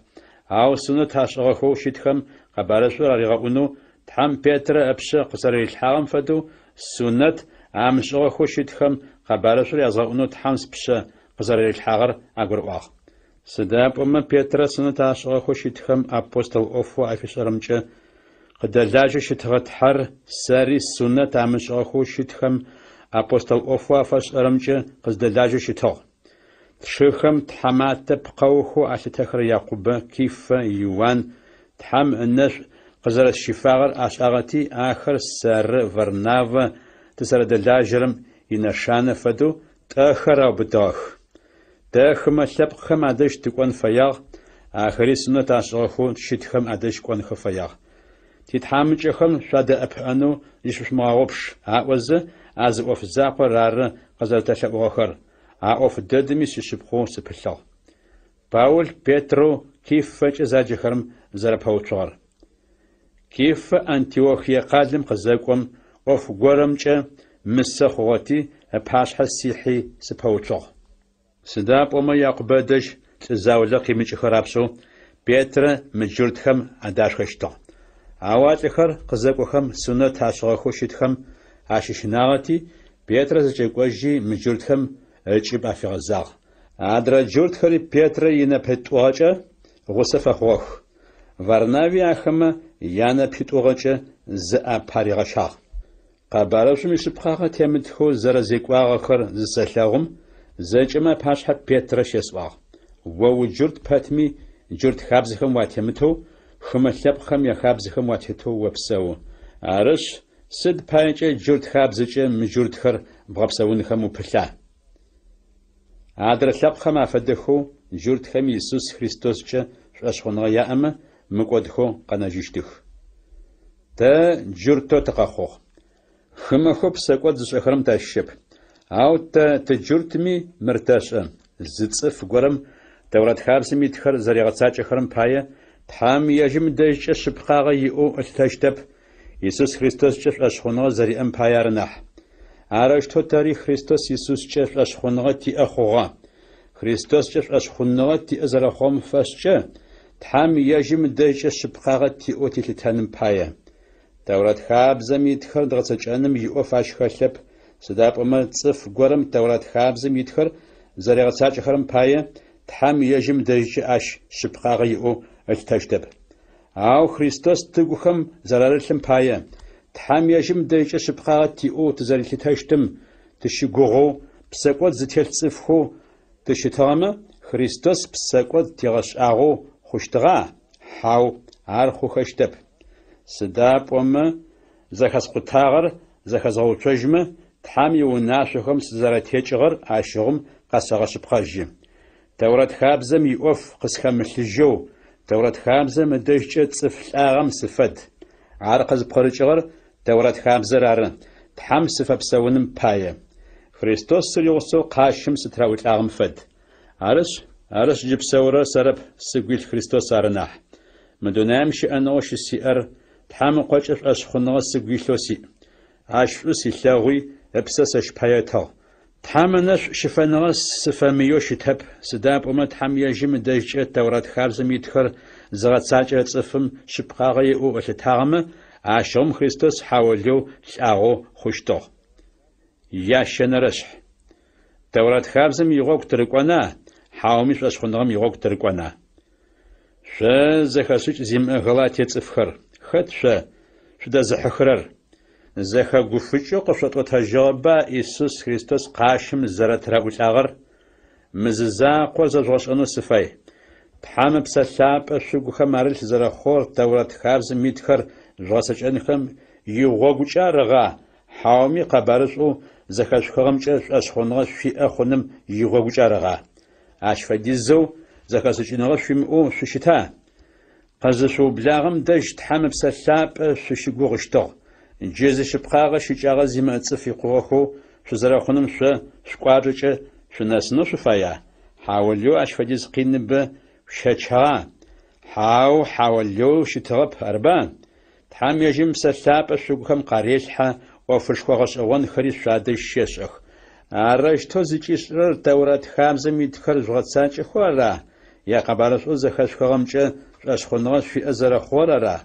Ау сунэт ашӏыгъэхэу щытхэм къэбарышӏур аригъэӏунэу Тхьэм Петрэ ыпшъэ къызэрэрилъхьагъэм фэдэу, сунэт амышӏыгъэхэу щытхэм къэбарышӏур язгъэӏунэу Тхьэм спшъэ къызэрэрилъхьагъэр агурыӏуагъ. Сыда пӏомэ Петрэ сунэт ашӏыгъэхэу щытхэм апостол ӏофэу афишӏэрэмкӏэ къыдэлажьэу щытыгъэ Тхьэр сэри сунэт амышӏыгъэхэу щытхэм апостол ӏофэу афэсшӏэрэмкӏэ къыздэлажьэу щытыгъ. Тшыхэм тхьаматэ пкъэухэу алъытэхэрэ Якъубэ, Кифэ, Иуан Тхьэм ынэшӏу къызэрэсщифагъэр ашӏагъэти, ахэр сэры Варнавэ тызэрэдэлажьэрэм инэшанэ фэдэу тӏэхэр аубытыгъэх. Тэ хымэ лъэпкъхэм адэжь тыкӏон фэягъ, ахэри сунэт ашӏыгъэхэу щытхэм адэжь кӏонхэ фэягъ. Титхьамыкӏэхэм шъуадэӏэпыӏэнэу зыщышъумыгъэгъупш, аӏозэ, а зы ӏоф закъор ары къызэрэтэлъэӏугъэхэр, а ӏоф дэдэми сишъыпкъэу сыпылъыгъ. Паул Петрэу Кифэкӏэ заджэхэрэм зэрэпэуцугъэр. Кифэ Антиохие къалэм къызэкӏом, ӏоф горэмкӏэ мысэ хъугъэти, ыпашъхьэ сихьи сыпэуцугъ. Сыда пӏомэ Якъубэ ыдэжь лӏы заулэ къимыкӏыхэ рапшӏэу Петрэ мыджуртхэм адашхэщтыгъ. Ау а лӏыхэр къызэкӏохэм сунэт ашӏыгъэхэу щытхэм ащыщынагъэти, Петрэ зэкӏэкӏожьи мыджуртхэм ыкӏыб афигъэзагъ. Адрэ джуртхэри Петрэ инэпитӏугъэкӏэ гъусэ фэхъугъэх. Варнави ахэмэ янэпитӏугъэкӏэ зыӏэпаригъэщагъ. Къэбарышӏум ишъыпкъагъэ темытхэу зэрэзекӏуагъэхэр зысэлъэгъум, зэкӏэмэ апашъхьэ Петрэ щесӏуагъ: О уджурт пэтми, джурт хабзэхэм уатемытэу, хымэ лъэпкъхэм яхабзэхэм уатетэу опсэу. Арышъ, сыд паекӏэ джурт хабзэкӏэ мыджуртхэр бгъэпсэунхэм упылъа? Адрэ лъэпкъхэм афэдэхэу Джуртхэми Исус Христоскӏэ шӏошъхъуныгъэ яӏэмэ, мыкӏодхэу къэнэжьыщтых. Тэ джуртэу тыкъэхъугъ. Хымэхэу псэкӏод зышӏэхэрэм тащыщэп. Ау тэ тыджуртми мыр тэшӏэ: зы цӏыф горэм Тэурат хабзэм итхэр зэригъэцакӏэхэрэм пае, Тхьэм ежьым ыдэжькӏэ шъыпкъагъэ иӏэу ылъытэщтэп, Исус Христоскӏэ шӏошъхъуныгъэ зэриӏэм пае ары нахь. Арэущтэу тэри Христос Исускӏэ шӏошъхъуныгъэ тиӏэ хъугъэ. Христоскӏэ шӏошъхъуныгъэ тиӏэ зэрэхъугъэм фэшӏкӏэ, Тхьэм ежьым ыдэжькӏэ шъыпкъагъэ тиӏэу тилъытэным пае. Тэурат хабзэм итхэр дгъэцэкӏэным иӏоф ащ хэлъэп, сыда пӏомэ цӏыф горэм Тэурат хабзэм итхэр зэригъэцакӏэхэрэм пае, Тхьэм ежьым ыдэжькӏэ ащ шъыпкъагъэ иӏэу ылъытэщтэп. Ау Христос тыгухэм зэрарылъым пае, Тхьэм ежьым ыдэжькӏэ шъыпкъагъэ тиӏэу тызэрилъытэщтым тыщыгугъэу, псэкӏод зытелъ цӏыфхэу тыщытыгъэмэ, Христос псэкӏод тигъэшӏагъэу хъущтыгъа? Хьау, ар хъухэщтэп. Сыда пӏомэ зэхэскъутагъэр зэхэзгъэуцожьмэ, Тхьэм иунашъохэм сызэрэтекӏыгъэр ащыгъум къэсэгъэшъыпкъэжьы. Тэурат хабзэм иӏоф къысхэмылъыжьэу, Тэурат хабзэм ыдэжькӏэ цӏыф лӏагъэм сыфэд. Ар къызпкъырыкӏыгъэр Тэурат хабзэр ары, Тхьэм сыфэпсэуным пае. Христос сыригъусэу къащым сытыраӏулӏагъэм фэд. Арышъ, арышъ джы псэурэр сэрэп, сыгу илъ Христос ары нахь. Мы дунаим щыӏэныгъэу щысиӏэр Тхьэм Ыкъокӏэ шӏошъхъуныгъэ сыгу илъэу сиӏ. Ащ шӏу силъэгъуи, ыпсэ сэщ пае ытыгъ. Тхьэм ынэшӏу щыфэныгъэ сыфэмыеу щытэп, сыда пӏомэ Тхьэм ежьым ыдэжькӏэ Тэурат хабзэм итхэр зыгъэцакӏэрэ цӏыфым шъыпкъагъэ иӏэу ылъытагъэмэ, ащыгъум Христос хьаолэу лӏагъэу хъущтыгъ. Ящэнэрэшъхь. Тэурат хабзэм игъогу тырыкӏона, хьауми шӏошъхъуныгъэм игъогу тырыкӏона? Шъо зэхэшӏыкӏ зимыӏэ Галатие цӏыфхэр, хэт шъо шъудэзыхьыхырэр? Зэхэгуфыкӏэу къышъотӏотэжьыгъэба Исус Христос къащым зэрэтыраӏулӏагъэр? Мы зы закъор зэжъугъэшӏэнэу сыфай. Тхьэм Ыпсэ Лъапӏэ шъугухэм арылъ зэрэхъугъэр Тэурат хабзэм итхэр жъугъэцэкӏэнхэм игъогукӏэ арыгъа, хьауми къэбарышӏоу зэхэшъухыгъэмкӏэ шӏошъхъуныгъэ шъуиӏэ хъуным игъогукӏэ арыгъа? Ащ фэдизэу зэхэшӏыкӏыныгъэ шъуимыӏэу шъущыта? Къызышъуублагъэм дэжь Тхьэм Ыпсэ Лъапӏэ шъущыгугъыщтыгъ. Джы зишъыпкъагъэ щыкӏагъэ зимыӏэ цӏыф икъугъэхэу шъузэрэхъуным шъо шъукӏуачӏэкӏэ шъунэсынэу шъуфая? Хьаулыеу ащ фэдиз къиныбэ шъущэчыгъа? Хьау, хьаулыеу щытыгъэп, арыба? Тхьэм ежьым Ыпсэ Лъапӏэ шъугухэм къарелъхьэ, ӏофышхо гъэшӏэгъонхэри шъуадэжь щешӏэх. Арэущтэу зыкӏишӏырэр Тэурат хабзэм итхэр жъугъэцакӏэхэу ара е къэбарышӏоу зэхэшъухыгъэмкӏэ шӏошъхъуныгъэ шъуиӏэ зэрэхъугъэр ара?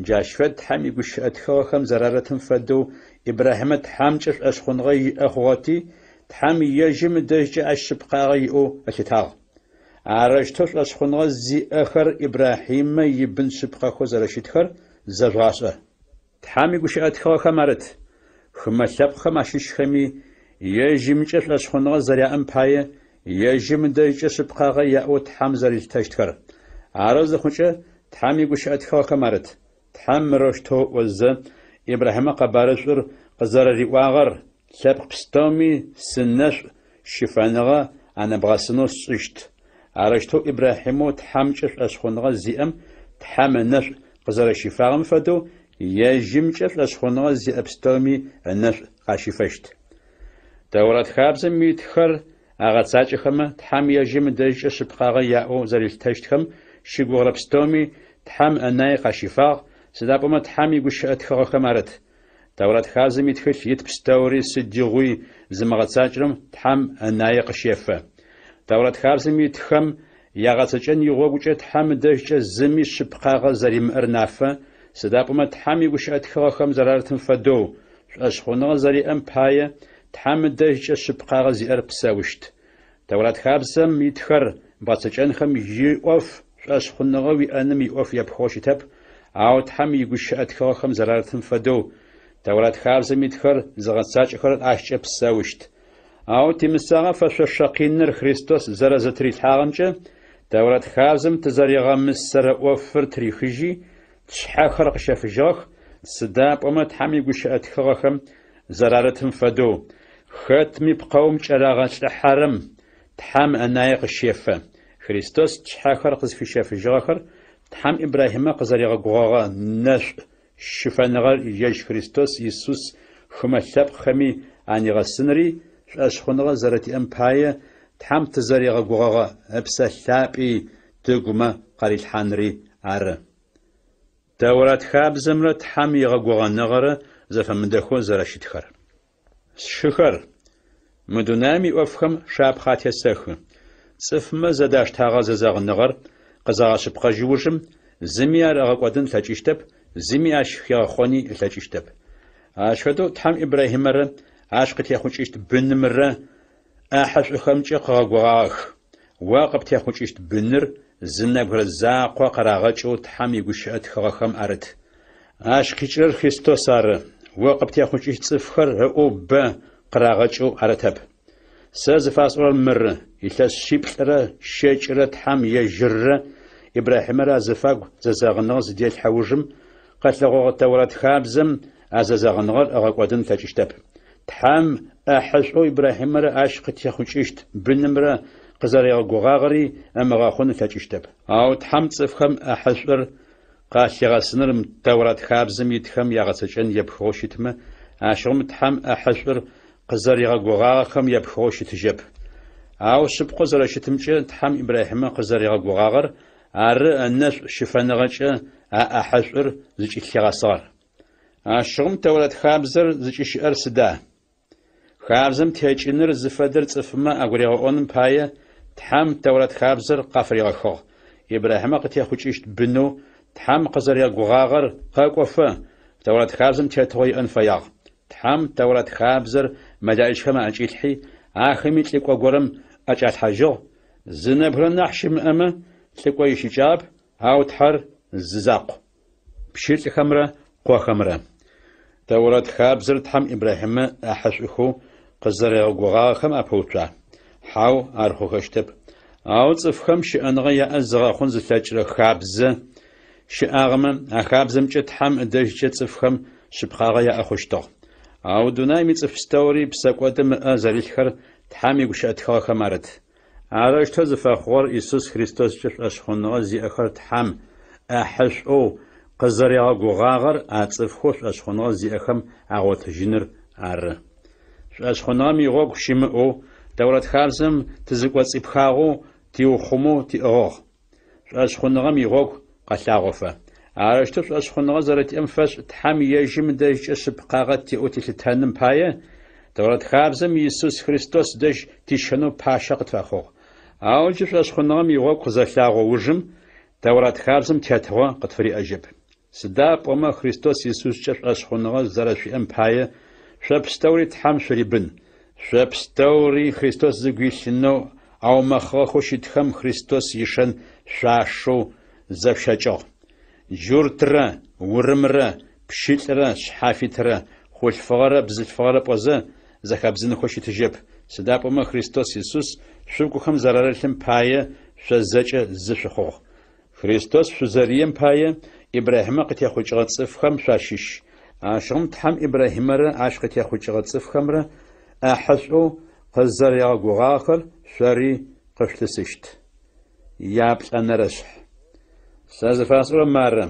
Джащ фэд Тхьэм игущыӏэ тхыгъэхэм зэрарытым фэдэу Ибрахьимэ Тхьэмкӏэ шӏошъхъуныгъэ иӏэ хъугъэти, Тхьэм ежьым ыдэжькӏэ ащ шъыпкъагъэ иӏэу ылъытагъ. Арэущтэу шӏошъхъуныгъэ зиӏэхэр Ибрахьимэ ибын шъыпкъэхэу зэрэщытхэр зэжъугъашӏэ. Тхьэм игущыӏэ тхыгъэхэм арыт: Хымэ лъэпкъхэм ащыщхэми, ежьымкӏэ шӏошъхъуныгъэ зэряӏэм пае, ежьым ыдэжькӏэ шъыпкъагъэ яӏэу Тхьэм зэрилъытэщтхэр. Арэу зыхъукӏэ, Тхьэм игущыӏэ тхыгъэхэм арыт: Тхьэм мырэущтэу ыӏозэ, Ибрахьимэ къэбарышӏур къызэрэриӏуагъэр, Лъэпкъ пстэуми сынэшӏу щыфэныгъэ анэбгъэсынэу сшӏыщт. Арэущтэу Ибрахьимэу Тхьэмкӏэ шӏошъхъуныгъэ зиӏэм Тхьэм ынэшӏу къызэрэщифагъэм фэдэу, ежьымкӏэ шӏошъхъуныгъэ зиӏэ пстэуми ынэшӏу къащифэщт. Тэурат хабзэм итхэр агъэцакӏэхэмэ, Тхьэм ежьым ыдэжькӏэ шъыпкъагъэ яӏэу зэрилъытэщтхэм щыгугъырэ пстэуми Тхьэм ынай къащифагъ, сыда пӏомэ Тхьэм игущыӏэ тхыгъэхэм арыт: Тэурат хабзэм итхылъ ит пстэури сыдигъуи зымыгъэцакӏэрэм Тхьэм ынае къыщефэ. Тэурат хабзэм итхэм ягъэцэкӏэн игъогукӏэ Тхьэм ыдэжькӏэ зыми шъыпкъагъэ зэримыӏэр нафэ, сыда пӏомэ Тхьэм игущыӏэ тхыгъэхэм зэрарытым фэдэу, шӏошъхъуныгъэ зэриӏэм пае Тхьэм ыдэжькӏэ шъыпкъагъэ зиӏэр псэущт. Тэурат хабзэм итхэр бгъэцэкӏэнхэм иӏоф шӏошъхъуныгъэ уиӏэным иӏоф епхыгъэу щытэп, ау Тхьэм игущыӏэ тхыгъэхэм зэрарытым фэдэу, Тэурат хабзэм итхэр зыгъэцакӏэхэрэр ащкӏэ псэущт. Ау тимысагъэ фэшъошэ къиныр Христос зэрэзытырилъхьагъэмкӏэ Тэурат хабзэм тызэригъэмысэрэ ӏофыр тырихыжьи, тшъхьэхэр къыщэфыжьыгъэх, сыда пӏомэ Тхьэм игущыӏэ тхыгъэхэм зэрарытым фэдэу, хэтми пкъэум кӏэрагъэлӏыхьэрэм Тхьэм ынае къыщефэ. Христос тшъхьэхэр къызфищэфыжьыгъэхэр Тхьэм Ибрахьимэ къызэригъэгугъэгъэ нэшӏу щыфэныгъэр ежь Христос Исус хымэ лъэпкъхэми анигъэсынри, шӏошъхъуныгъэ зэрэтиӏэм пае Тхьэм тызэригъэгугъэгъэ Ыпсэ Лъапӏи тыгумэ къарилъхьанри ары. Тэурат хабзэмрэ Тхьэм игъэгугъэныгъэрэ зэфэмыдэхэу зэрэщытхэр. Сшыхэр, мы дунаим иӏофхэм шапхъэ атесэхы. Цӏыфмэ зэдаштагъэ зэзэгъыныгъэр къызагъэшъыпкъэжьы ужым, зыми ар ыгъэкӏодын ылъэкӏыщтэп, зыми ащ хигъэхъони ылъэкӏыщтэп. Ащ фэдэу Тхьэм Ибрахьимэрэ ащ къытехъукӏыщт бынымрэ ӏахьышӏухэмкӏэ къыгъэгугъагъэх. О къыптехъукӏыщт быныр зы нэбгырэ закъо къырагъэкӏэу Тхьэм игущыӏэ тхыгъэхэм арыт. Ащ къикӏырэр Христос ары, о къыптехъукӏыщт цӏыфхэр ыӏоу бэ къырагъэкӏэу арытэп. Сэ зыфасӏорэр мыры, илъэс шъиплӏырэ щэкӏырэ Тхьэм ежьыррэ Ибрахьимэрэ азыфагу зэзэгъыныгъэ зыделъхьэ ужым къэлъэгъогъэ Тэурат хабзэм а зэзэгъыныгъэр ыгъэкӏодын ылъэкӏыщтэп. Тхьэм ӏэхьышӏоу Ибрахьимэрэ ащ къытехъукӏыщт бынымрэ къызэригъэгугъагъэри ымыгъэхъун ылъэкӏыщтэп. Ау Тхьэм цӏыфхэм ӏэхьышӏур къалъигъэсыныр Тэурат хабзэм итхэм ягъэцэкӏэн епхыгъэу щытмэ, ащыгъум Тхьэм ӏэхьышӏур къызэригъэгугъагъэхэм епхыгъэу щытыжьэп. Ау шъыпкъэу зэрэщытымкӏэ, Тхьэм Ибрахьимэ къызэригъэгугъагъэр ары ынэшӏу щыфэныгъэкӏэ а ӏэхьышӏур зыкӏылъигъэсыгъэр. Ащыгъум Тэурат хабзэр зыкӏыщыӏэр сыда? Хабзэм текӏыныр зыфэдэр цӏыфмэ агуригъэӏоным пае Тхьэм Тэурат хабзэр къафыригъэхыгъ. Ибрахьимэ къытехъукӏыщт бынэу Тхьэм къызэригъэгугъагъэр къэкӏофэ, Тэурат хабзэм тетыгъо иӏэн фэягъ. Тхьэм Тэурат хабзэр мэлаӏичхэм аӏэкӏилъхьи, ахэми лӏыкӏо горэм ӏэкӏалъхьажьыгъ, Зы нэбгырэ нахь щымыӏэмэ, лӏыкӏо ищыкӏагъэп, ау Тхьэр зы закъу. Пщылӏхэмрэ къохэмрэ. Тэурат хабзэр Тхьэм Ибрахьимэ ӏахьышӏухэу къызэригъэгугъагъэхэм апэуцуа? Хьау, ар хъухэщтэп. Ау цӏыфхэм щыӏэныгъэ яӏэ зыгъэхъун зылъэкӏырэ хабзэ щыӏагъэмэ, а хабзэмкӏэ Тхьэм ыдэжькӏэ цӏыфхэм шъыпкъагъэ яӏэ хъущтыгъ. Ау дунаим ицӏыф пстэури псэкӏодым ыӏэ зэрилъхэр Тхьэм игущыӏэ тхыгъэхэм арыт. Арэущтэу зыфэхъугъэр Исус Христоскӏэ шӏошъхъуныгъэ зиӏэхэр Тхьэм ӏахьышӏоу къызэригъэгугъагъэр а цӏыфхэу шӏошъхъуныгъэ зиӏэхэм агъотыжьыныр ары. Шӏошъхъуныгъэм игъогу щымыӏэу, Тэурат хабзэм тызыкӏоцӏипхагъэу тиухъумэу тиӏыгъыгъ. Шӏошъхъуныгъэм игъогу къэлъагъофэ. Арэущтэу шӏошъхъуныгъэ зэрэтиӏэм фэшӏ Тхьэм ежьым ыдэжькӏэ шъыпкъагъэ тиӏэу тилъытэным пае, Тэурат хабзэм Исус Христос дэжь тищэнэу пащэ къытфэхъугъ. Ау джы шӏошъхъуныгъэм игъогу къызэлъагъо ужым, Тэурат хабзэм тетыгъо къытфыриӏэжьэп. Сыда пӏомэ Христос Исускӏэ шӏошъхъуныгъэ зэрэшъуиӏэм пае, шъо пстэури Тхьэм шъурибын. Шъо пстэури Христос зыгу илъынэу аумэхъыгъэхэу щытхэм Христос ишэн шъуашэу зэшъущэкӏыгъ. Джуртрэ, урымрэ, пщылӏрэ, шъхьафитрэ, хъулъфыгъэрэ бзылъфыгъэрэ пӏозэ, зэхэбдзынхэу щытыжьэп, сыда пӏомэ Христос Исус шъугухэм зэрарылъым пае шъо зэкӏэ зы шъухъугъ. Христос шъузэрием пае Ибрахьимэ къытехъукӏыгъэ цӏыфхэм шъуащыщ. Ащыгъум Тхьэм Ибрахьимэрэ ащ къытехъукӏыгъэ цӏыфхэмрэ ӏахьышӏоу къызэригъэгугъагъэхэр шъори къышъулъысыщт. Яплӏэнэрэшъхь. Сэ зыфасӏорэр мары,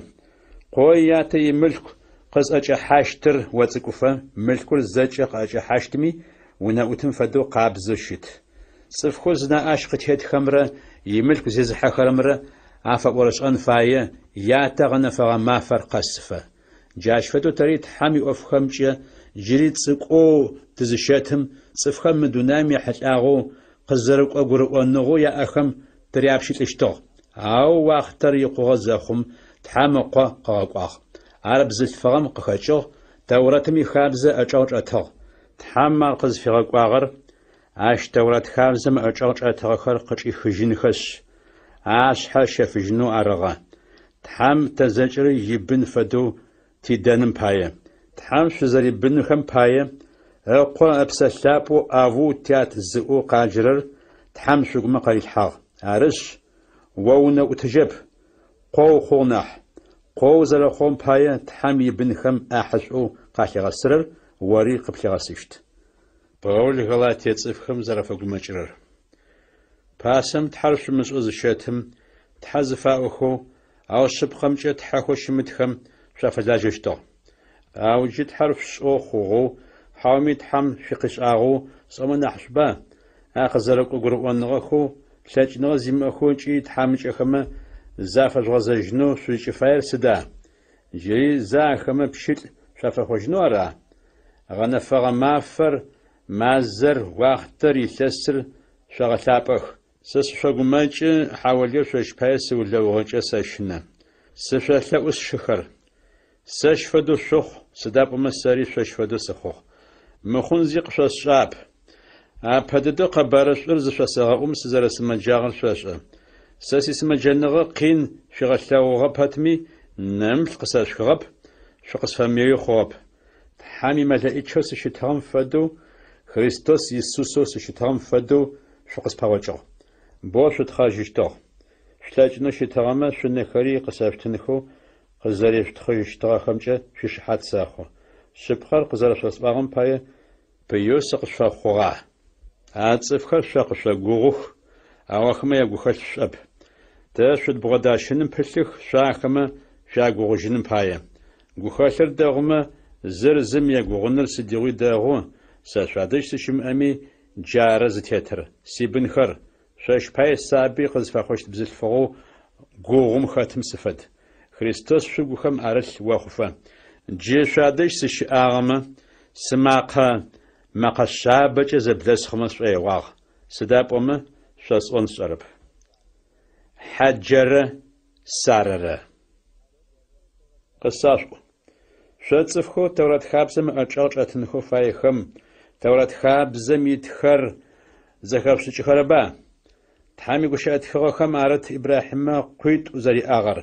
къо ятэ имылъку къызӏэкӏэхьащтыр оцӏыкӏуфэ, мылъкур зэкӏэ къыӏэкӏэхьащтми, унэӏутым фэдэу къабзэу щыт. Цӏыфхэу зынаӏэ ащ къытетхэмрэ имылъку зезыхьэхэрэмрэ афэӏорышӏэн фае ятэ гъэнэфэгъэ мафэр къэсыфэ. Джащ фэдэу тэри Тхьэм иӏофхэмкӏэ джыри цӏыкӏоу тызыщэтым, цӏыфхэм мы дунаим ехьылӏагъэу къызэрыкӏо гурыӏоныгъэу яӏэхэм тыряпщылӏыщтыгъ. Ау уахътэр икъугъэ зэхъум, Тхьэм Ыкъо къыгъэкӏуагъ. Ар бзылъфыгъэм къыхэкӏыгъ, Тэурэтым ихабзэ ӏэчӏэгъ чӏэтыгъ. Тхьэм ар къызфигъэкӏуагъэр Ащ Тэурат хабзэм ыӏэчӏэгъ чӏэтыгъэхэр къычӏихыжьынхэшъ, ашъхьэ ыщэфыжьынэу арыгъэ, Тхьэм тэ зэкӏэри ибын фэдэу тидэным пае. Тхьэм шъузэрибынхэм пае, Ыкъо Ыпсэ Лъапӏэу Авву Тят зыӏоу къаджэрэр Тхьэм шъугумэ къарилъхьагъ. Арышъ, о унэӏутыжьэп, къо ухъугъ нахь. Къо узэрэхъугъэм пае Тхьэм ибынхэм ӏахьышӏоу къалъигъэсырэр ори къыплъигъэсыщт. Паул Галатие цӏыфхэм зэрафэгумэкӏырэр. Пасэм Тхьэр шъумышӏэу зыщэтым, тхьэ зыфаӏохэу, ау шъыпкъэмкӏэ тхьэхэу щымытхэм шъуафэлажьэщтыгъ. Ау джы Тхьэр шъушӏэу хъугъэу, хьауми Тхьэм шъукъишӏагъэу сӏомэ нахьышӏуба, а къызэрыкӏо гурыӏоныгъэхэу, лъэкӏыныгъэ зимыӏэхэу ыкӏи тхьамыкӏэхэмэ зафэжъугъэзэжьынэу шъузкӏыфаер сыда? Джыри зэ ахэмэ пщылӏ шъуафэхъужьынэу ара? Гъэнэфэгъэ мафэр, мазэр, уахътэр, илъэсыр шъогъэлъапӏэх. Сэ сышъогумэкӏы, хьаолыеу шъощ пае сыулэугъэкӏэ сэщынэ. Сышъолъэӏу, сшыхэр, сэщ фэдэу шъухъу, сыда пӏомэ сэри шъощ фэдэу сыхъугъ. Мыхъун зи къышъосшӏагъэп. Апэ дэдэу къэбарышӏур зышъосэгъэӏум сызэрэсымэджагъэр шъошӏэ. Сэ сисымэджэныгъэ къин шъуигъэлъэгъугъэ пэтми, нэмыплъ къысэшъухыгъэп, шъукъысфэмыеуи хъугъэп. Тхьэм имэлэӏичэу сыщытыгъэм фэдэу, Христос Исусэу сыщытыгъэм фэдэу шъукъыспэгъокӏыгъ. Боу шъутхъэжьыщтыгъ. Шъулъэкӏынэу щытыгъэмэ, шъунэхэри къысэшъутынхэу къызэрешъутхъыжьыщтыгъэхэмкӏэ шъуишыхьат сэхъу. Шъыпкъэр къызэрэшъосӏуагъэм пае пыеу сыкъышъуфэхъугъа? А цӏыфхэр шъо къышъогугъух, ау ахэмэ ягухэлъ шӏоп. Тэ шъудбгъодащыным пылъых шъо ахэмэ шъуягугъужьыным пае. Гухэлъыр дэгъумэ, зыр зым егугъуныр сыдигъуи дэгъу, сэ шъуадэжь сыщымыӏэми, джары зытетыр. Сибынхэр, шъощ пае сабый къызфэхъущт бзылъфыгъэу гугъум хэтым сыфэд. Христос шъугухэм арылъ охъуфэ. Джы шъуадэжь сыщыӏагъэмэ, сымакъэ мэкъэ шъабэкӏэ зэблэсхъумэ сшӏоигъуагъ, сыда пӏомэ шъосӏон сшӏэрэп. Хьаджэрэ Сарэрэ. Къысашъуӏу. Шъо цӏыфхэу Тэурат хабзэм ыӏэчӏэгъ чӏэтынхэу фаехэм, Тэурат хабзэм итхэр зэхэшъушӏыкӏыхэрэба? Тхьэм игущыӏэ тхыгъэхэм арыт Ибрахьимэ къуитӏу зэриӏагъэр,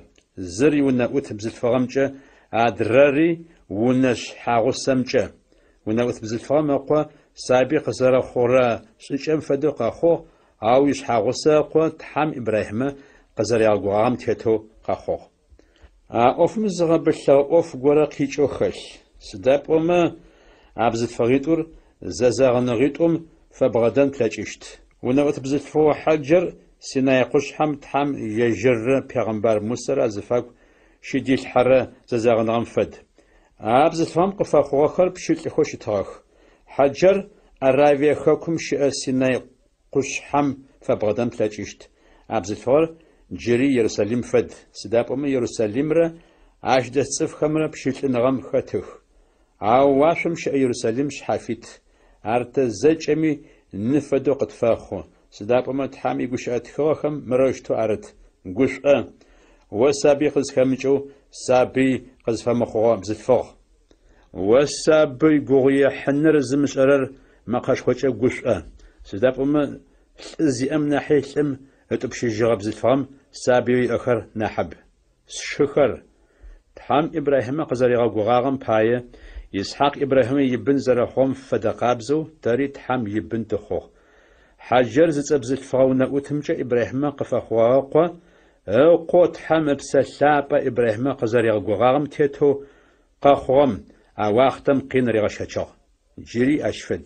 зыр иунэӏут бзылъфыгъэмкӏэ, адрэри унэ шъхьагъусэмкӏэ. Унэӏут бзылъфыгъэм ыкъо сабый къызэрэхъурэ шӏыкӏэм фэдэу къэхъугъ, ау ишъхьагъусэ ыкъо Тхьэм Ибрахьимэ къызэригъэгугъагъэм тетэу къэхъугъ. А ӏофым зыгъэбылъыгъэ ӏоф горэ къикӏэу хэлъ, сыда пӏомэ а бзылъфыгъитӏур зэзэгъыныгъитӏум фэбгъэдэн плъэкӏыщт. Унэӏут бзылъфыгъэу Хьэджэр Синай къушъхьэм Тхьэм ежьыррэ пегъэмбар Мусэрэ азыфагу щыдилъхьэрэ зэзэгъыныгъэм фэд. А бзылъфыгъэм къыфэхъугъэхэр пщылӏхэу щытыгъэх. Хьэджэр Аравие хэкум щыӏэ Синай къушъхьэм фэбгъэдэн плъэкӏыщт. А бзылъфыгъэр джыри Ерусалим фэд, сыда пӏомэ Ерусалимрэ ащ дэс цӏыфхэмрэ пщылӏыныгъэм хэтых. Ау уашъом щыӏэ Ерусалим шъхьафит, ар тэ зэкӏэми ны фэдэу къытфэхъу, сыда пӏомэ Тхьэм игущыӏэ тхыгъэхэм мырэущтэу арыт, Гушӏо, о сабый къызхэмыкӏэу сабый къызфэмыхъугъэ бзылъфыгъ! О сабый гугъуехьыныр зымышӏэрэр мэкъэшхокӏэ гушӏо, сыда пӏомэ лӏы зиӏэм нахьи лӏым ытӏупщыжьыгъэ бзылъфыгъэм сабыеу иӏэхэр нахьыб. Сшыхэр, Тхьэм Ибрахьимэ къызэригъэгугъагъэм пае, Исхьакъ Ибрахьимэ ибын зэрэхъугъэм фэдэ къабзэу тэри Тхьэм ибын тыхъугъ. Хьаджэр зыцӏэ бзылъфыгъэ унэӏутымкӏэ Ибрахьимэ къыфэхъугъэ ыкъо, ыкъоу Тхьэм Ыпсэ Лъапӏэ Ибрахьимэ къызэригъэгугъагъэм тетэу къэхъугъэм а уахътэм къин ригъэщэчыгъ. Джыри ащ фэд.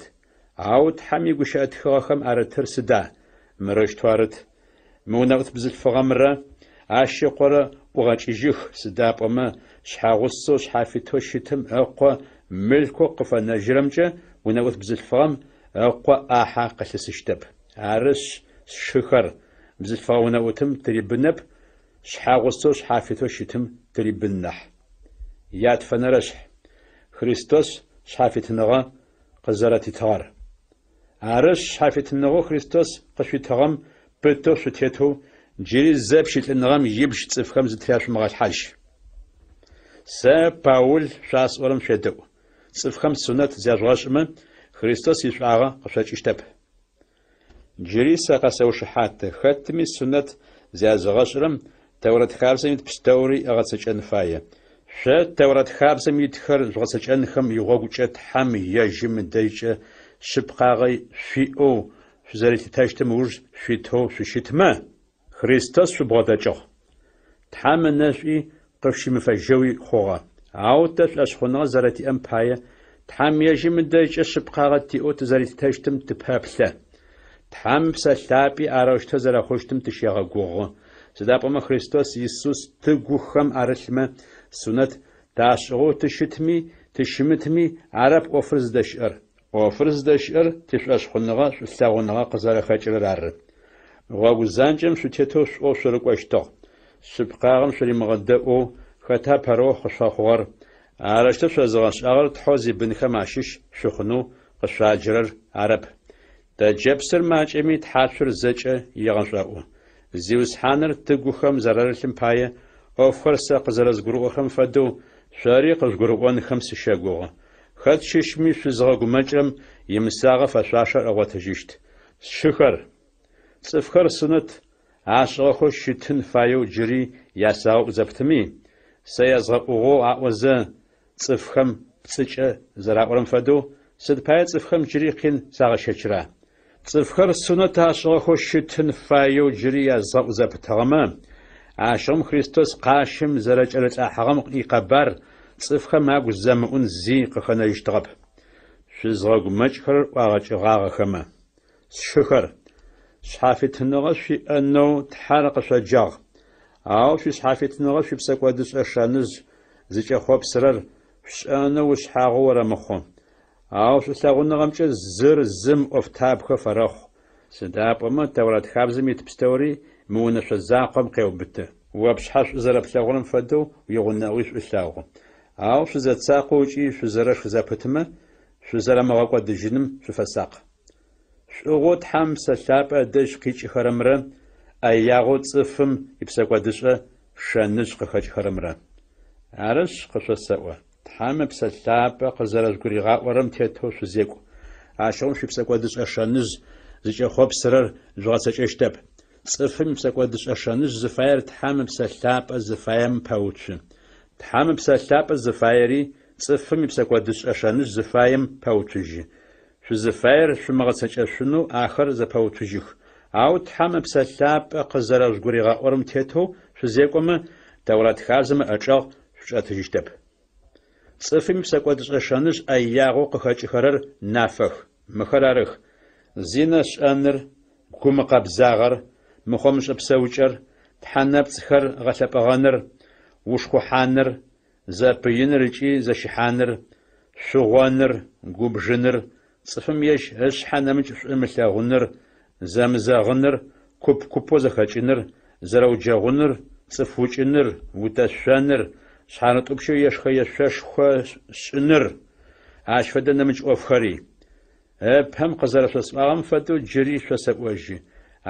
Ау Тхьэм игущыӏэ тхыгъэхэм арытыр сыда? Мырэущтэу арыт, Мы унэӏут бзылъфыгъэмрэ ащ ыкъорэ ӏугъэкӏыжьых, сыда пӏомэ шъхьэгъусэу шъхьафитэу щытым ыкъо мылъкоу къыфэнэжьырэмкӏэ унэӏут бзылъфыгъэм ыкъо ӏахьэ къылъысыщтэп. Арышъ, сшыхэр, бзылъфыгъэ унэӏутым тырибынэп, шъхьэгъусэу шъхьафитэу щытым тырибын нахь. Ятфэнэрэшъхь. Христос шъхьафитыныгъэ къызэрэтитыгъэр. Арышъ, шъхьафитыныгъэу Христос къышъуитыгъэм пытэу шъутетэу, джыри зэ пщылӏыныгъэм ибжь цӏыфхэм зытряшъумыгъэлъхьажь. Сэ, Паул, шъуасӏорэм шъуедэӏу. Цӏыфхэм сунэт зяжъугъэшӏымэ, Христос ишӏуагъэ къышъокӏыщтэп. Джыри сэ къэсэушыхьаты, хэтми сунэт зязыгъэшӏырэм Тэурэт хабзэм ит пстэури ыгъэцэкӏэн фае. Шъо Тэурэт хабзэм итхэр жъугъэцэкӏэнхэм игъогукӏэ Тхьэм ежьым ыдэжькӏэ шъыпкъагъэ шъуиӏэу шъузэрилъытэщтым ыуж шъуитэу шъущытмэ, Христос шъубгъодэкӏыгъ. Тхьэм ынэшӏуи къышъущимыфэжьэуи хъугъэ. Ау тэ шӏошъхъуныгъэ зэрэтиӏэм пае, Тхьэм ежьым ыдэжькӏэ шъыпкъагъэ тиӏэу тызэрилъытэщтым тыпэплъэ. Тхьэм Ыпсэ Лъапӏи арэущтэу зэрэхъущтым тыщегъэгугъы, сыда пӏомэ Христос Исус тыгухэм арылъмэ, сунэт ташӏыгъэу тыщытми тыщымытми арэп ӏофыр зыдэщыӏэр. ӏофыр зыдэщыӏэр тишӏошъхъуныгъэ шӏулъэгъуныгъэ къызэрэхэкӏырэр ары. Гъогу занкӏэм шъутетэу шӏоу шъурыкӏощтыгъ. Шъыпкъагъэм шъуримыгъэдэӏоу хэта пэрыохъу къышъуфэхъугъэр? Арэущтэу шъозыгъэшӏагъэр Тхьэу зибынхэм ащыщ шъухъунэу къышъуаджэрэр арэп. Тэджэпсыр макӏэми, тхьацур зэкӏэ егъэшӏоӏу. Зиусхьаныр тыгухэм зэрарылъым пае, ӏофхэр сэ къызэрэзгурыӏохэрэм фэдэу, шъори къыжъугурыӏонхэм сыщэгугъы. Хэт щыщми шъузыгъэгумэкӏырэм имысагъэ фэшъуашэр ыгъотыжьыщт. Сшыхэр! Цӏыфхэр сунэт ашӏыгъэхэу щытын фаеу джыри ясагъэӏу зэпытми, сэ язгъэӏугъэу аӏозэ, цӏыфхэм пцӏыкӏэ зэраӏорэм фэдэу, сыд пае цӏыфхэм джыри къин сагъэщэчыра? Цӏыфхэр сунэт ашӏыгъэхэу щытын фаеу джыри язгъэӏу зэпытыгъэмэ, ащыгъум Христос къащым зэрэкӏэрылӏахьыгъэм икъэбар цӏыфхэм агу зэмыӏун зи къыхэнэжьыщтыгъэп. Шъузгъэгумэкӏхэрэр ӏуагъэкӏыгъагъэхэмэ. Сшыхэр, шъхьафитыныгъэ шъуиӏэнэу Тхьэр къышъоджагъ. Ау шъуишъхьафитыныгъэ шъуипсэкӏодышӏэ шэныжъ зыкӏэхъопсырэр шъушӏэнэу ушъхьагъоу орэмыхъу. Ау шӏулъэгъуныгъэмкӏэ зыр зым ӏофтабгэ фэрэхъу, сыда пӏомэ Тэурат хабзэм ит пстэури мы унэшъо закъом къеубыты: О пшъхьэ шӏу зэрэплъэгъурэм фэдэу уигъунэгъуи шӏу лъэгъу. Ау шъузэцакъэу ыкӏи шъузэрэшх зэпытмэ, шъузэрэмыгъэкӏодыжьыным шъуфэсакъ. Шӏугъэу Тхьэм Псэ Лъапӏэ ыдэжь къикӏыхэрэмрэ ӏэягъэу цӏыфым ипсэкӏодышӏэ шэныжъ къыхэкӏхэрэмрэ. Арышъ, къышъосэӏо, Тхьэм Ыпсэ Лъапӏэ къызэрэжъугуригъаӏорэм тетэу шъузекӏу. Ащыгъум шъуипсэкӏодышӏэ шэныжъ зыкӏэхъопсырэр жъугъэцэкӏэщтэп. Цӏыфым ипсэкӏодышӏэ шэныжъ зыфаер Тхьэм Ыпсэ Лъапӏэ зыфаем пэуцу. Тхьэм Ыпсэ Лъапӏэ зыфаери цӏыфым ипсэкӏодышӏэ шэныжъ зыфаем пэуцужьы. Шъузыфаер шъумыгъэцэкӏэшъунэу ахэр зэпэуцужьых. Ау Тхьэм Ыпсэ Лъапӏэ къызэрэжъугуригъаӏорэм тетэу шъузекӏомэ, Тэурат хабзэм ыӏэчӏэгъ шъучӏэтыжьыщтэп. Цӏыфым ипсэкӏодышӏэ шэныжъ ӏэягъэу къыхэкӏыхэрэр нафэх. Мыхэр арых, зинэ шӏэныр, гумыкъэбзагъэр, мыхъомышӏэ псэукӏэр, тхьэ нэпцӏхэр гъэлъэпӏэгъэныр, ушхъухьаныр, зэпыиныр ыкӏи зэщыхьаныр, шъугъоныр, губжыныр, цӏыфым ежь ышъхьэ нэмыкӏ шӏу ымылъэгъуныр, зэмызэгъыныр, куп-купэу зэхэкӏыныр, зэрэуджэгъуныр, цӏыф укӏыныр, утэшъоныр, шъхьарытӏупщэу ешхэ-ешъошхо шӏыныр, ащ фэдэ нэмыкӏ ӏофхэри. Ыпэм къызэрэшъосӏуагъэм фэдэу джыри шъосэӏожьы,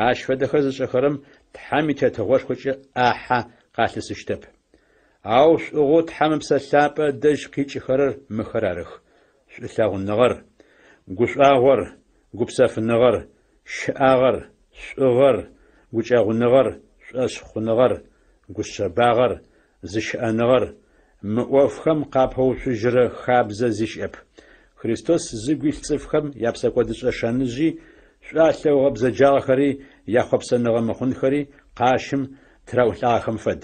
ащ фэдэхэр зышӏэхэрэм Тхьэм и Тетыгъошхокӏэ ӏахьэ къалъысыщтэп. Ау шӏугъэу Тхьэм Ыпсэ Лъапӏэ ыдэжь къикӏыхэрэр мыхэр арых, шӏулъэгъуныгъэр, гушӏуагъор, гупсэфыныгъэр, щыӏагъэр, шӏугъэр, гукӏэгъуныгъэр, шӏошъхъуныгъэр, гушъэбагъэр, зыщыӏэныгъэр, мы ӏофхэм къапэуцужьырэ хабзэ зи щыӏэп. Христос зыгу илъ цӏыфхэм япсэкӏодышӏэ шэныжъи, шӏу алъэгъугъэ бзэджагъэхэри, яхъопсэныгъэ мыхъунхэри къащым тыраӏулӏагъэхэм фэд.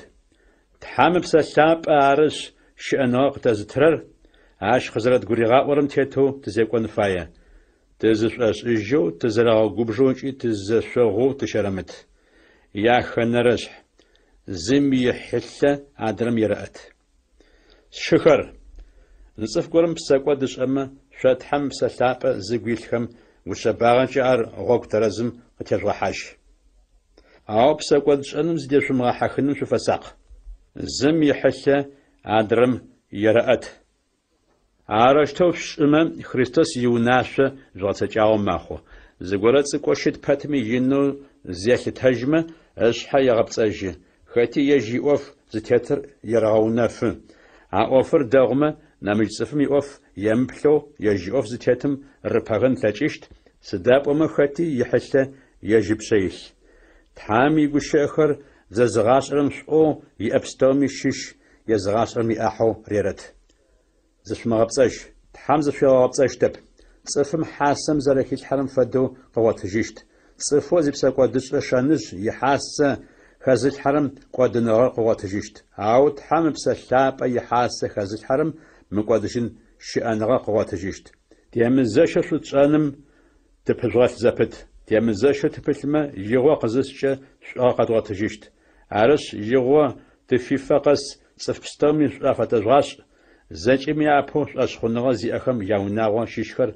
Тхьэм Ыпсэ Лъапӏэ арышъ щыӏэныгъэ къытэзытырэр, ащ къызэрэдгуригъаӏорэм тетэу тызекӏон фае. Тызышӏошӏыжьэу, тызэрэгъэгубжэу ыкӏи тызэшъогъоу тыщэрэмыт. Яхэнэрэшъхь, зым ихьылъэ адрэм ерэӏэт. Сшыхэр, зы цӏыф горэм псэкӏод ышӏэмэ, шъо Тхьэм Ыпсэ Лъапӏэ зыгу илъхэм гушъэбагъэкӏэ ар гъогу тэрэзым къытежъугъэхьажь. Ау псэкӏодшӏэным зыдешъумыгъэхьыхыным шъуфэсакъ. Зым ихьылъэ адрэм ерэӏэт. Арэущтэу шъушӏымэ, Христос иунашъо жъугъэцэкӏагъэу мэхъу. Зыгорэ цӏыкӏоу щыт пэтми инэу зелъытэжьмэ, ышъхьэ егъэпцӏэжьы. Хэти ежь иӏоф зытетыр ерэгъэунэфы. А ӏофыр дэгъумэ, нэмыкӏ цӏыфым иӏоф емыплъэу ежь иӏоф зытетым рыпэгэн ылъэкӏыщт, сыда пӏомэ хэти ихьылъэ ежь ыпшъэ илъ. Тхьэм игущыӏэхэр зэзыгъашӏэрэм шӏоу иӏэ пстэуми щыщ езыгъашӏэрэм иӏахьэу рерэт. Зышъумыгъэпцӏэжь, Тхьэм зышъуигъэгъэпцӏэщтэп. Цӏыфым хьасэм зэрэхилъхьэрэм фэдэу къыгъотыжьыщт. Цӏыфэу зипсэкӏодышӏэ шэныжъ ихьасэ хэзылъхьэрэм кӏодыныгъэр къыгъотыжьыщт. Ау Тхьэм Ыпсэ Лъапӏэ ихьасэ хэзылъхьэрэм мыкӏодыжьын щыӏэныгъэ къыгъотыжьыщт. Темызэщэу шӏу тшӏэным тыпыжъугъэлъ зэпыт. Темызэщэу тыпылъмэ, игъо къызыскӏэ шӏуагъэ къэдгъотыжьыщт. Арышъ, игъо тыфифэ къэс цӏыф пстэуми шӏу афэтэжъугъашӏ, зэкӏэми апэу шӏошъхъуныгъэ зиӏэхэм яунагъо щыщхэр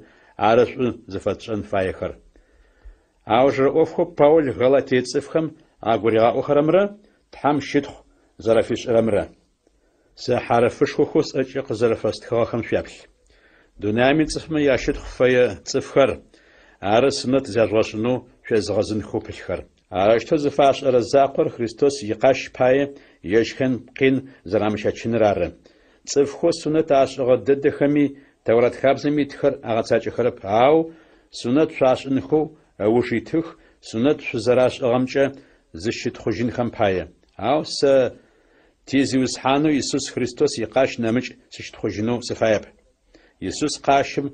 ары шӏу зыфэтшӏэн фаехэр. Аужырэ ӏофхэу Паул Галатие цӏыфхэм агуригъаӏохэрэмрэ Тхьэм щытхъу зэрэфишӏырэмрэ. Сэ хьарыфышхохэу сӏэкӏэ къызэрэфэстхыгъэхэм шъуяплъ. Дунаим ицӏыфмэ ящытхъу фэе цӏыфхэр ары сунэт зяжъугъэшӏынэу шъуезыгъэзынхэу пылъхэр. Арэущтэу зыфашӏэрэ закъор Христос икъащ пае ежьхэм къин зэрамыщэчыныр ары. Цӏыфхэу сунэт ашӏыгъэ дэдэхэми Тэурат хабзэм итхэр агъэцакӏэхэрэп, ау сунэт шъуашӏынхэу ыуж итых, сунэт шъузэрашӏыгъэмкӏэ зыщытхъужьынхэм пае. Ау сэ ти Зиусхьанэу Исус Христос икъащ нэмыкӏ сыщытхъужьынэу сыфаеп. Исус къащым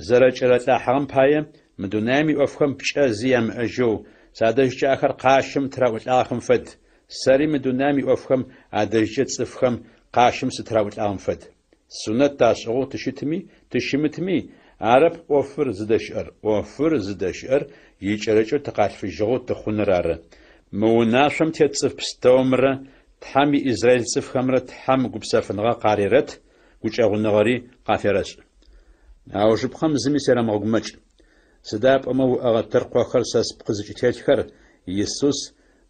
зэрэкӏэралӏахьыгъэм пае, мы дунаим иӏофхэм пкӏэ зи ямыӏэжьэу, садэжькӏэ ахэр къащым тыраӏулӏагъэхэм фэд, сэри мы дунаим иӏофхэм адэжькӏэ цӏыфхэм къащым сытыраӏулӏагъэм фэд. Сунэт ташӏыгъэу тыщытми, тыщымытми, арэп ӏофыр зыдэщыӏэр, ӏофыр зыдэщыӏэр икӏэрыкӏэу тыкъалъфыжьыгъэу тыхъуныр ары. Мы унашъом тет цӏыф пстэумрэ Тхьэм иизраил цӏыфхэмрэ Тхьэм гупсэфыныгъэ къарерэт, гукӏэгъуныгъэри къаферэшӏ. Аужыпкъэм зыми серэмыгъэгумэкӏ. Сыда пӏомэ уӏэгъэ тыркъохэр сэ спкъы зыкӏытелъхэр Исус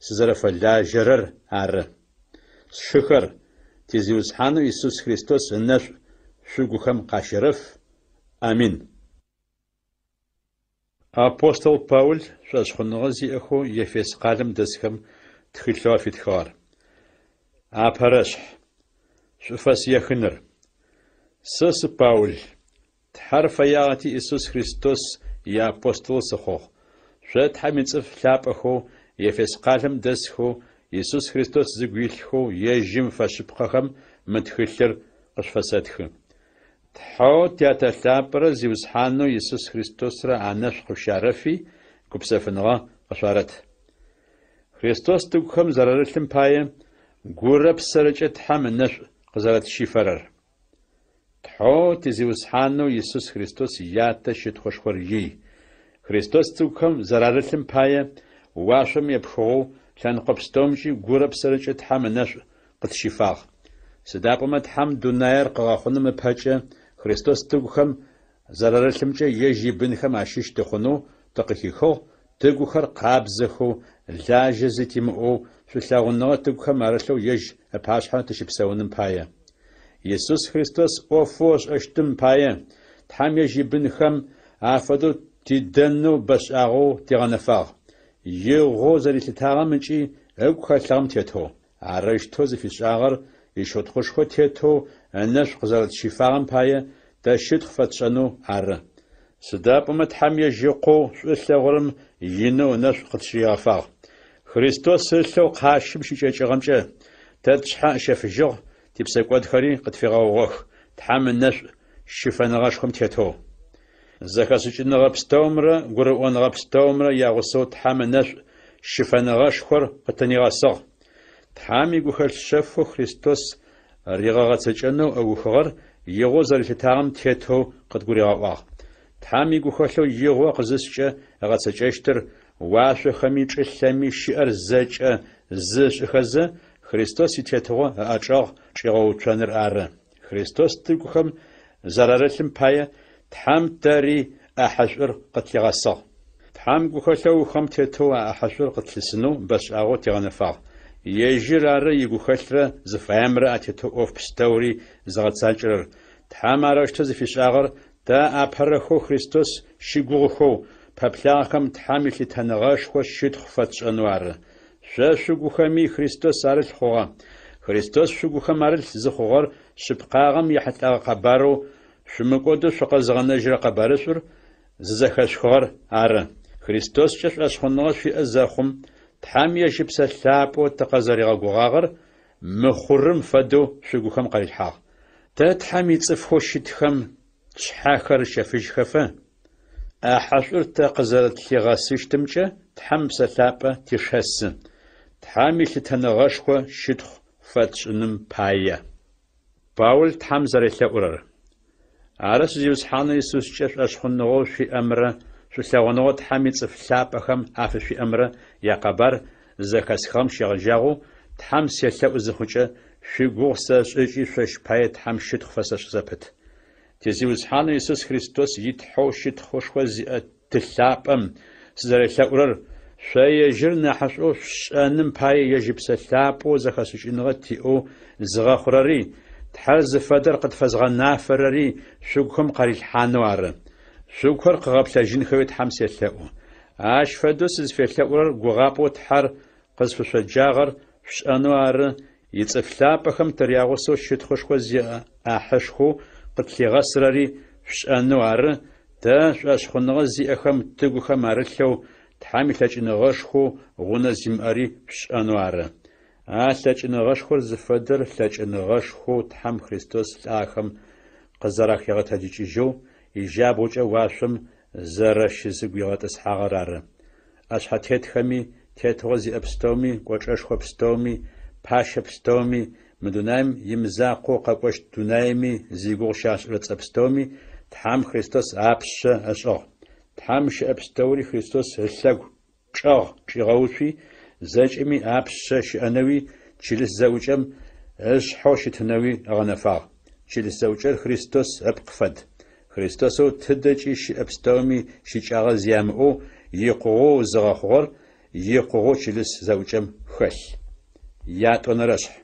сызэрэфэлажьэрэр ары. Сшыхэр, ти Зиусхьанэу Исус Христос ынэшӏу шъугухэм къащерэф. Амин. Апостол Паул шӏошъхъуныгъэ зиӏэхэу Ефес къалэм дэсхэм тхылъэу афитхыгъэр. Апэрэшъхь. Шӏуфэс ехыныр. Сэ сы Паул. Тхьэр фэягъэти Исус Христос иапостол сыхъугъ. Шъо Тхьэм ицӏыф лъапӏэхэу, Ефес къалэм дэсхэу, Исус Христос зыгу илъхэу ежьым фэшъыпкъэхэм мы тхылъыр къышъуфэсэтхы. Тхьэу Тятэ лъапӏэрэ Зиусхьанэу Исус Христосрэ анэшӏу къышъущарэфи, гупсэфыныгъэ къышъуарэт. Христос тыгухэм зэрарылъым пае, гурэ псэрэкӏэ Тхьэм ынэшӏу къызэрэтщифэрэр. Тхьэу ти Зиусхьанэу Исус Христос Ятэ щытхъушхор ий. Христос тыгухэм зэрарылъым пае, уашъом епхыгъэу, лъэныкъо пстэумкӏи гурэ псэрэкӏэ Тхьэм ынэшӏу къытщифагъ. Сыда пӏомэ Тхьэм дунаир къыгъэхъуным ыпэкӏэ Христос тыгухэм зэрарылъымкӏэ ежь ибынхэм ащыщ тыхъунэу тыкъыхихыгъ, тыгухэр къабзэхэу, лажьэ зи тимыӏэу, шӏулъэгъуныгъэ тыгухэм арылъэу ежь ыпашъхьэ тыщыпсэуным пае. Исус Христос ӏофэу ышӏэщтым пае, Тхьэм ежь ибынхэм афэдэу тидэнэу бэшӏагъэу тигъэнэфагъ, игъоу зэрилъытагъэм ыкӏи ыгу хэлъыгъэм тетэу. Арэущтэу зыфишӏагъэр ищытхъушхо тетэу ынэшӏу къызэрэтщифагъэм пае тэ щытхъу фэтшӏэнэу ары. Сыда пӏомэ Тхьэм ежь Ыкъоу шӏу ылъэгъурэм инэу ынэшӏу къытщигъэфагъ. Христос ылъэу къащым щыкӏэкӏыгъэмкӏэ тэ тшъхьэ ыщэфыжьыгъ, типсэкӏодхэри къытфигъэгъугъэх, Тхьэм ынэшӏу щыфэныгъэшхом тетэу. Зэхэшӏыкӏыныгъэ пстэумрэ гурыӏоныгъэ пстэумрэ ягъусэу Тхьэм ынэшӏу щыфэныгъэшхор къытынигъэсыгъ. Тхьэм игухэлъ шъэфэу Христос ригъэгъэцэкӏэнэу ыухыгъэр игъоу зэрилъытагъэм тетэу къыдгуригъэӏуагъ. Тхьэм игухэлъэу игъо къызыскӏэ ыгъэцэкӏэщтыр уашъохэми чӏылъэми щыӏэр зэкӏэ зы ышӏыхэзэ, Христос итетыгъо ыӏэчӏэгъ чӏигъэуцоныр ары. Христос тыгухэм зэрарылъым пае Тхьэм тэри ӏахьышӏур къытлъигъэсыгъ. Тхьэм гухэлъэу ыухыгъэм тетэу а ӏахьышӏур къытлъысынэу бэшӏагъэу тигъэнэфагъ. Ежьыр ары игухэлърэ зыфаемрэ атетэу ӏоф пстэури зыгъэцакӏэрэр. Тхьэм арэущтэу зыфишӏагъэр тэ апэрэхэу Христос щыгугъыхэу, пэплъагъэхэм Тхьэм илъытэныгъэшхо щытхъу фэтшӏэнэу ары. Шъо шъугухэми Христос арылъ хъугъэ. Христос шъугухэм арылъ зыхъугъэр шъыпкъагъэм ехьылӏэгъэ къэбарэу шъумыкӏодэу шъукъэзыгъэнэжьырэ къэбарышӏур зызэхэшъухыгъэр ары. Христоскӏэ шӏошъхъуныгъэ шъуиӏэ зэхъум, Тхьэм ежь Ыпсэ Лъапӏэу тыкъызэригъэгугъагъэр мыхъурым фэдэу шъугухэм къарилъхьагъ. Тэ Тхьэм ицӏыфхэу щытхэм тшъхьэхэр ыщэфыжьхэфэ, ӏахьэшӏур тэ къызэрэтлъигъэсыщтымкӏэ Тхьэм Ыпсэ Лъапӏэ тешэсы, Тхьэм илъытэныгъэшхо щытхъу фэтшӏыным пае. Паул Тхьэм зэрелъэӏурэр. Арышъ, Зиусхьанэу Исускӏэ шӏошъхъуныгъэу шъуиӏэмрэ шӏулъэгъуныгъэу Тхьэм ицӏыф лъапӏэхэм афышъуиӏэмрэ якъэбар зызэхэсхыгъэм щегъэжьагъэу Тхьэм селъэӏу зыхъукӏэ, шъуигугъу сэшӏы ыкӏи шъощ пае Тхьэм щытхъу фэсэшӏы зэпыт. Ти Зиусхьанэу Исус Христос и Тхьэу щытхъушхо зиӏэ Ты лъапӏэм сызэрелъэӏурэр, шъо ежьыр нахьышӏоу шъушӏэным пае ежь Ыпсэ Лъапӏэу зэхэшӏыкӏыныгъэ тиӏэу зыгъэхъурэри, Тхьэр зыфэдэр къытфэзгъэнафэрэри шъугухэм къарилъхьанэу ары. Шъугухэр къыгъэплъэжьынхэуи Тхьэм селъэӏу. Ащ фэдэу сызфелъэӏурэр гугъапӏэу Тхьэр къызфышъоджагъэр шъушӏэнэу ары, ицӏыф лъапӏэхэм тырягъусэу щытхъушхо зиӏэ ӏахьышхоу къытлъигъэсырэри шъушӏэнэу ары, тэ, шӏошъхъуныгъэ зиӏэхэм тыгухэм арылъэу Тхьэм илъэкӏыныгъэшхоу гъунэ зимыӏэри шъушӏэнэу ары. А лъэкӏыныгъэшхор зыфэдэр лъэкӏыныгъэшхоу Тхьэм Христос лӏахэм къызэрахигъэтэджыкӏыжьэу ижьабгъукӏэ уашъом зэрэщызыгуигъэтӏысхьагъэр ары. ӏэшъхьэтетхэми, тетыгъо зиӏэ пстэуми, кӏочӏэшхо пстэуми, пащэ пстэуми, мы дунаим имызакъоу къэкӏощт дунаими зигугъу щашӏырэ цӏэ пстэуми Тхьэм Христос апшъэ ышӏыгъ. Тхьэм щыӏэ пстэури Христос ылъэгу чӏэгъ чӏигъэуцуи, зэкӏэми апшъэ щыӏэнэуи, чылыс зэӏукӏэм ышъхьэу щытынэуи ыгъэнэфагъ. Чылыс зэӏукӏэр Христос ыпкъ фэд. Христосэу тыдэкӏи щыӏэ пстэуми щыкӏагъэ зи ямыӏэу икъугъэу зыгъэхъугъэр икъугъэу чылыс зэӏукӏэм хэлъ. Ятӏонэрэшъхь.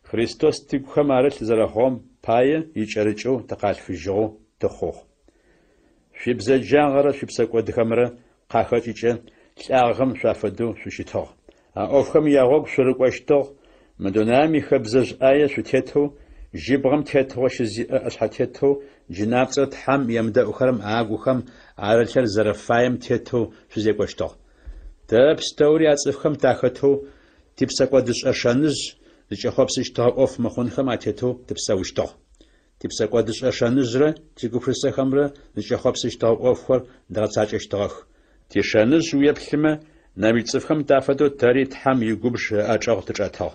Христос тыгухэм арылъ зэрэхъугъэм пае икӏэрыкӏэу тыкъалъфыжьыгъэу тыхъугъ. Шъуибзэджагъэрэ шъуипсэкӏодхэмрэ къахэкӏыкӏэ лӏагъэхэм шъуафэдэу шъущытыгъ. А ӏофхэм ягъогу шъурыкӏощтыгъ, мы дунаим ихэбзэжъ ӏае шъутетэу, жьыбгъэм тетыгъо щызиӏэ ӏэшъхьэтетэу джынапцӏэр Тхьэм емыдэӏухэрэм агухэм арылъыр зэрэфаем тетэу шъузекӏощтыгъ. Тэ пстэури а цӏыфхэм тахэтэу, типсэкӏодышӏэ шэныжъ зыкӏэхъопсыщтыгъэ ӏоф мыхъунхэм атетэу тыпсэущтыгъ. Типсэкӏодышӏэ шэныжърэ тигупшысэхэмрэ зыкӏэхъопсыщтыгъэ ӏофхэр дгъэцакӏэщтыгъэх. Тишэныжъ уеплъымэ, нэмыкӏ цӏыфхэм тафэдэу тэри Тхьэм игубж ыӏэчӏэгъ тычӏэтыгъ.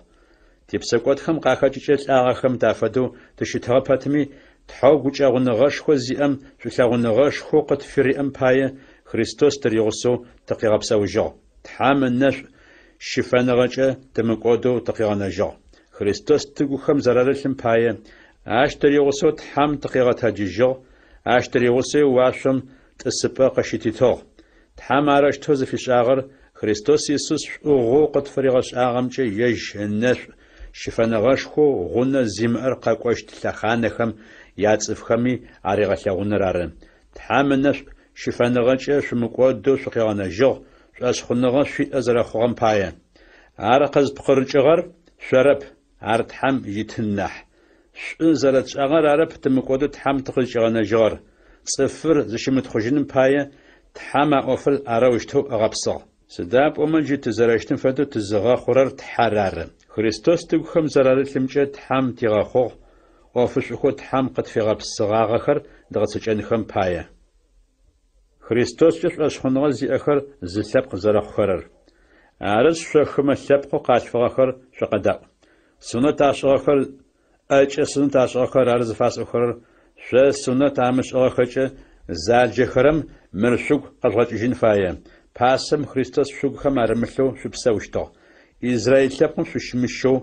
Типсэкӏодхэм къахэкӏыкӏэ лӏагъэхэм тафэдэу тыщытыгъэ пэтми, Тхьэу гукӏэгъуныгъэшхо зиӏэм шӏулъэгъуныгъэшхоу къытфыриӏэм пае Христос тыригъусэу тыкъигъэпсэужьыгъ. Тхьэм ынэшӏу щыфэныгъэкӏэ тымыкӏодэу тыкъигъэнэжьыгъ. Христос тыгухэм зэрарылъым пае, ащ тыригъусэу Тхьэм тыкъигъэтэджыжьыгъ, ащ тыригъусэуи уашъом тӏысыпӏэ къыщытитыгъ. Тхьэм арэущтэу зыфишӏагъэр Христос Исус шӏугъэу къытфыригъэшӏагъэмкӏэ ежь ынэшӏу щыфэныгъэшхоу гъунэ зимыӏэр къэкӏощт лъэхъанэхэм яцӏыфхэми аригъэлъэгъуныр ары. Тхьэм ынэшӏу щыфэныгъэкӏэ шъумыкӏодэу шъукъигъэнэжьыгъ, шӏошъхъуныгъэ шъуиӏэ зэрэхъугъэм пае. Ар къызпкъырыкӏыгъэр шъорэп, ар Тхьэм итын нахь. Шӏу зэрэтшӏагъэр арэп тымыкӏодэу Тхьэм тыкъызкӏигъэнэжьыгъэр. Цӏыфыр зыщымытхъужьыным пае Тхьэм а ӏофыр арэущтэу ыгъэпсыгъ. Сыда пӏомэ джы тызэрэщытым фэдэу тызыгъэхъурэр Тхьэр ары. Христос тыгухэм зэрарылъымкӏэ Тхьэм тигъэхъугъ, ӏофышӏухэу Тхьэм къытфигъэпсыгъагъэхэр дгъэцэкӏэнхэм пае. Христоскӏэ шӏошъхъуныгъэ зиӏэхэр зы лъэпкъ зэрэхъухэрэр. Арышъ, шъо хымэ лъэпкъэу къалъфыгъэхэр шъукъэдаӏу. Сунэт ашӏыгъэхэр ӏэкӏэ сунэт ашӏыгъэхэр ары зыфасӏохэрэр, шъо сунэт амышӏыгъэхэкӏэ заджэхэрэм мыр шъугу къэжъугъэкӏыжьын фае, пасэм Христос шъугухэм арымылъэу шъупсэущтыгъ. Израил лъэпкъым шъущымыщэу,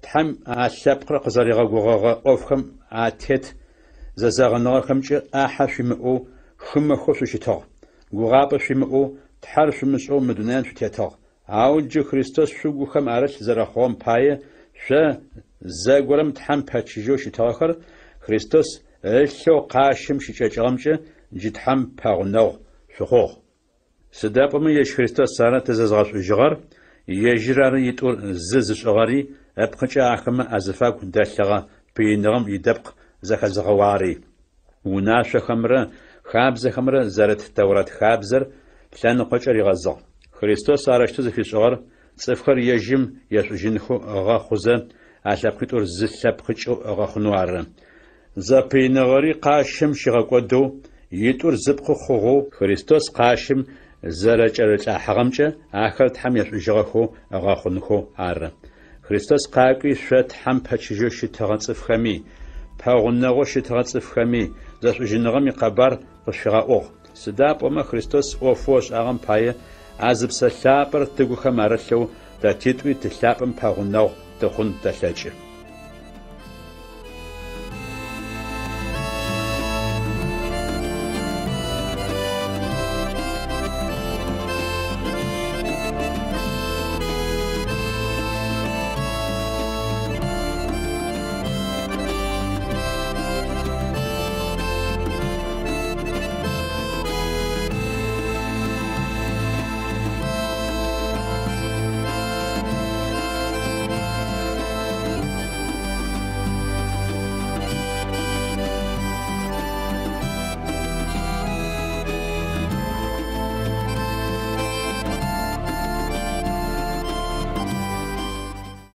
Тхьэм а лъэпкъыр къызэригъэгугъэгъэ ӏофхэм атет зэзэгъыныгъэхэмкӏэ ӏахьэ шъуимыӏэу хымэхэу шъущытыгъ. Гугъапӏэ шъуимыӏэу, Тхьэр шъумышӏэу мы дунаим шъутетыгъ. Ау джы Христос шъугухэм арылъ зэрэхъугъэм пае, шъо, зэгорэм Тхьэм пэчыжьэу щытыгъэхэр, Христос ылъэу къащым щыкӏэкӏыгъэмкӏэ джы Тхьэм пэгъунэгъу шъухъугъ. Сыда пӏомэ ежь Христос ары тызэзгъэшӏужьыгъэр, ежьыр ары итӏур зы зышӏыгъэри, ыпкъыкӏэ ахэмэ азыфагу дэлъыгъэ пыиныгъэм идэпкъ зэхэзыгъэуагъэри. Унашъохэмрэ хабзэхэмрэ зэрыт Тэурат хабзэр лъэныкъокӏэ ригъэзыгъ. Христос арэущтэу зыфишӏыгъэр цӏыфхэр ежьым ешӏужьынхэу ыгъэхъузэ, а лъэпкъитӏур зы лъэпкъыкӏэу ыгъэхъунэу ары. Зэпыиныгъэри къащым щигъэкӏодэу, итӏур зыпкъы хъугъэу Христос къащым зэрэкӏэрылӏахьыгъэмкӏэ ахэр Тхьэм ешӏужьыгъэхэу ыгъэхъунхэу ары. Христос къакӏуи шъо Тхьэм пэчыжьэу щытыгъэ цӏыфхэми, пэгъунэгъоу щытыгъэ цӏыфхэми зэшӏужьыныгъэм икъэбар къышъуфигъэӏугъ. Сыда пӏомэ Христос ӏофэу ышӏагъэм пае, а зы Псэ Лъапӏэр тыгухэм арылъэу, тэ титӏуи Ты лъапӏэм пэгъунэгъу тыхъун тэлъэкӏы.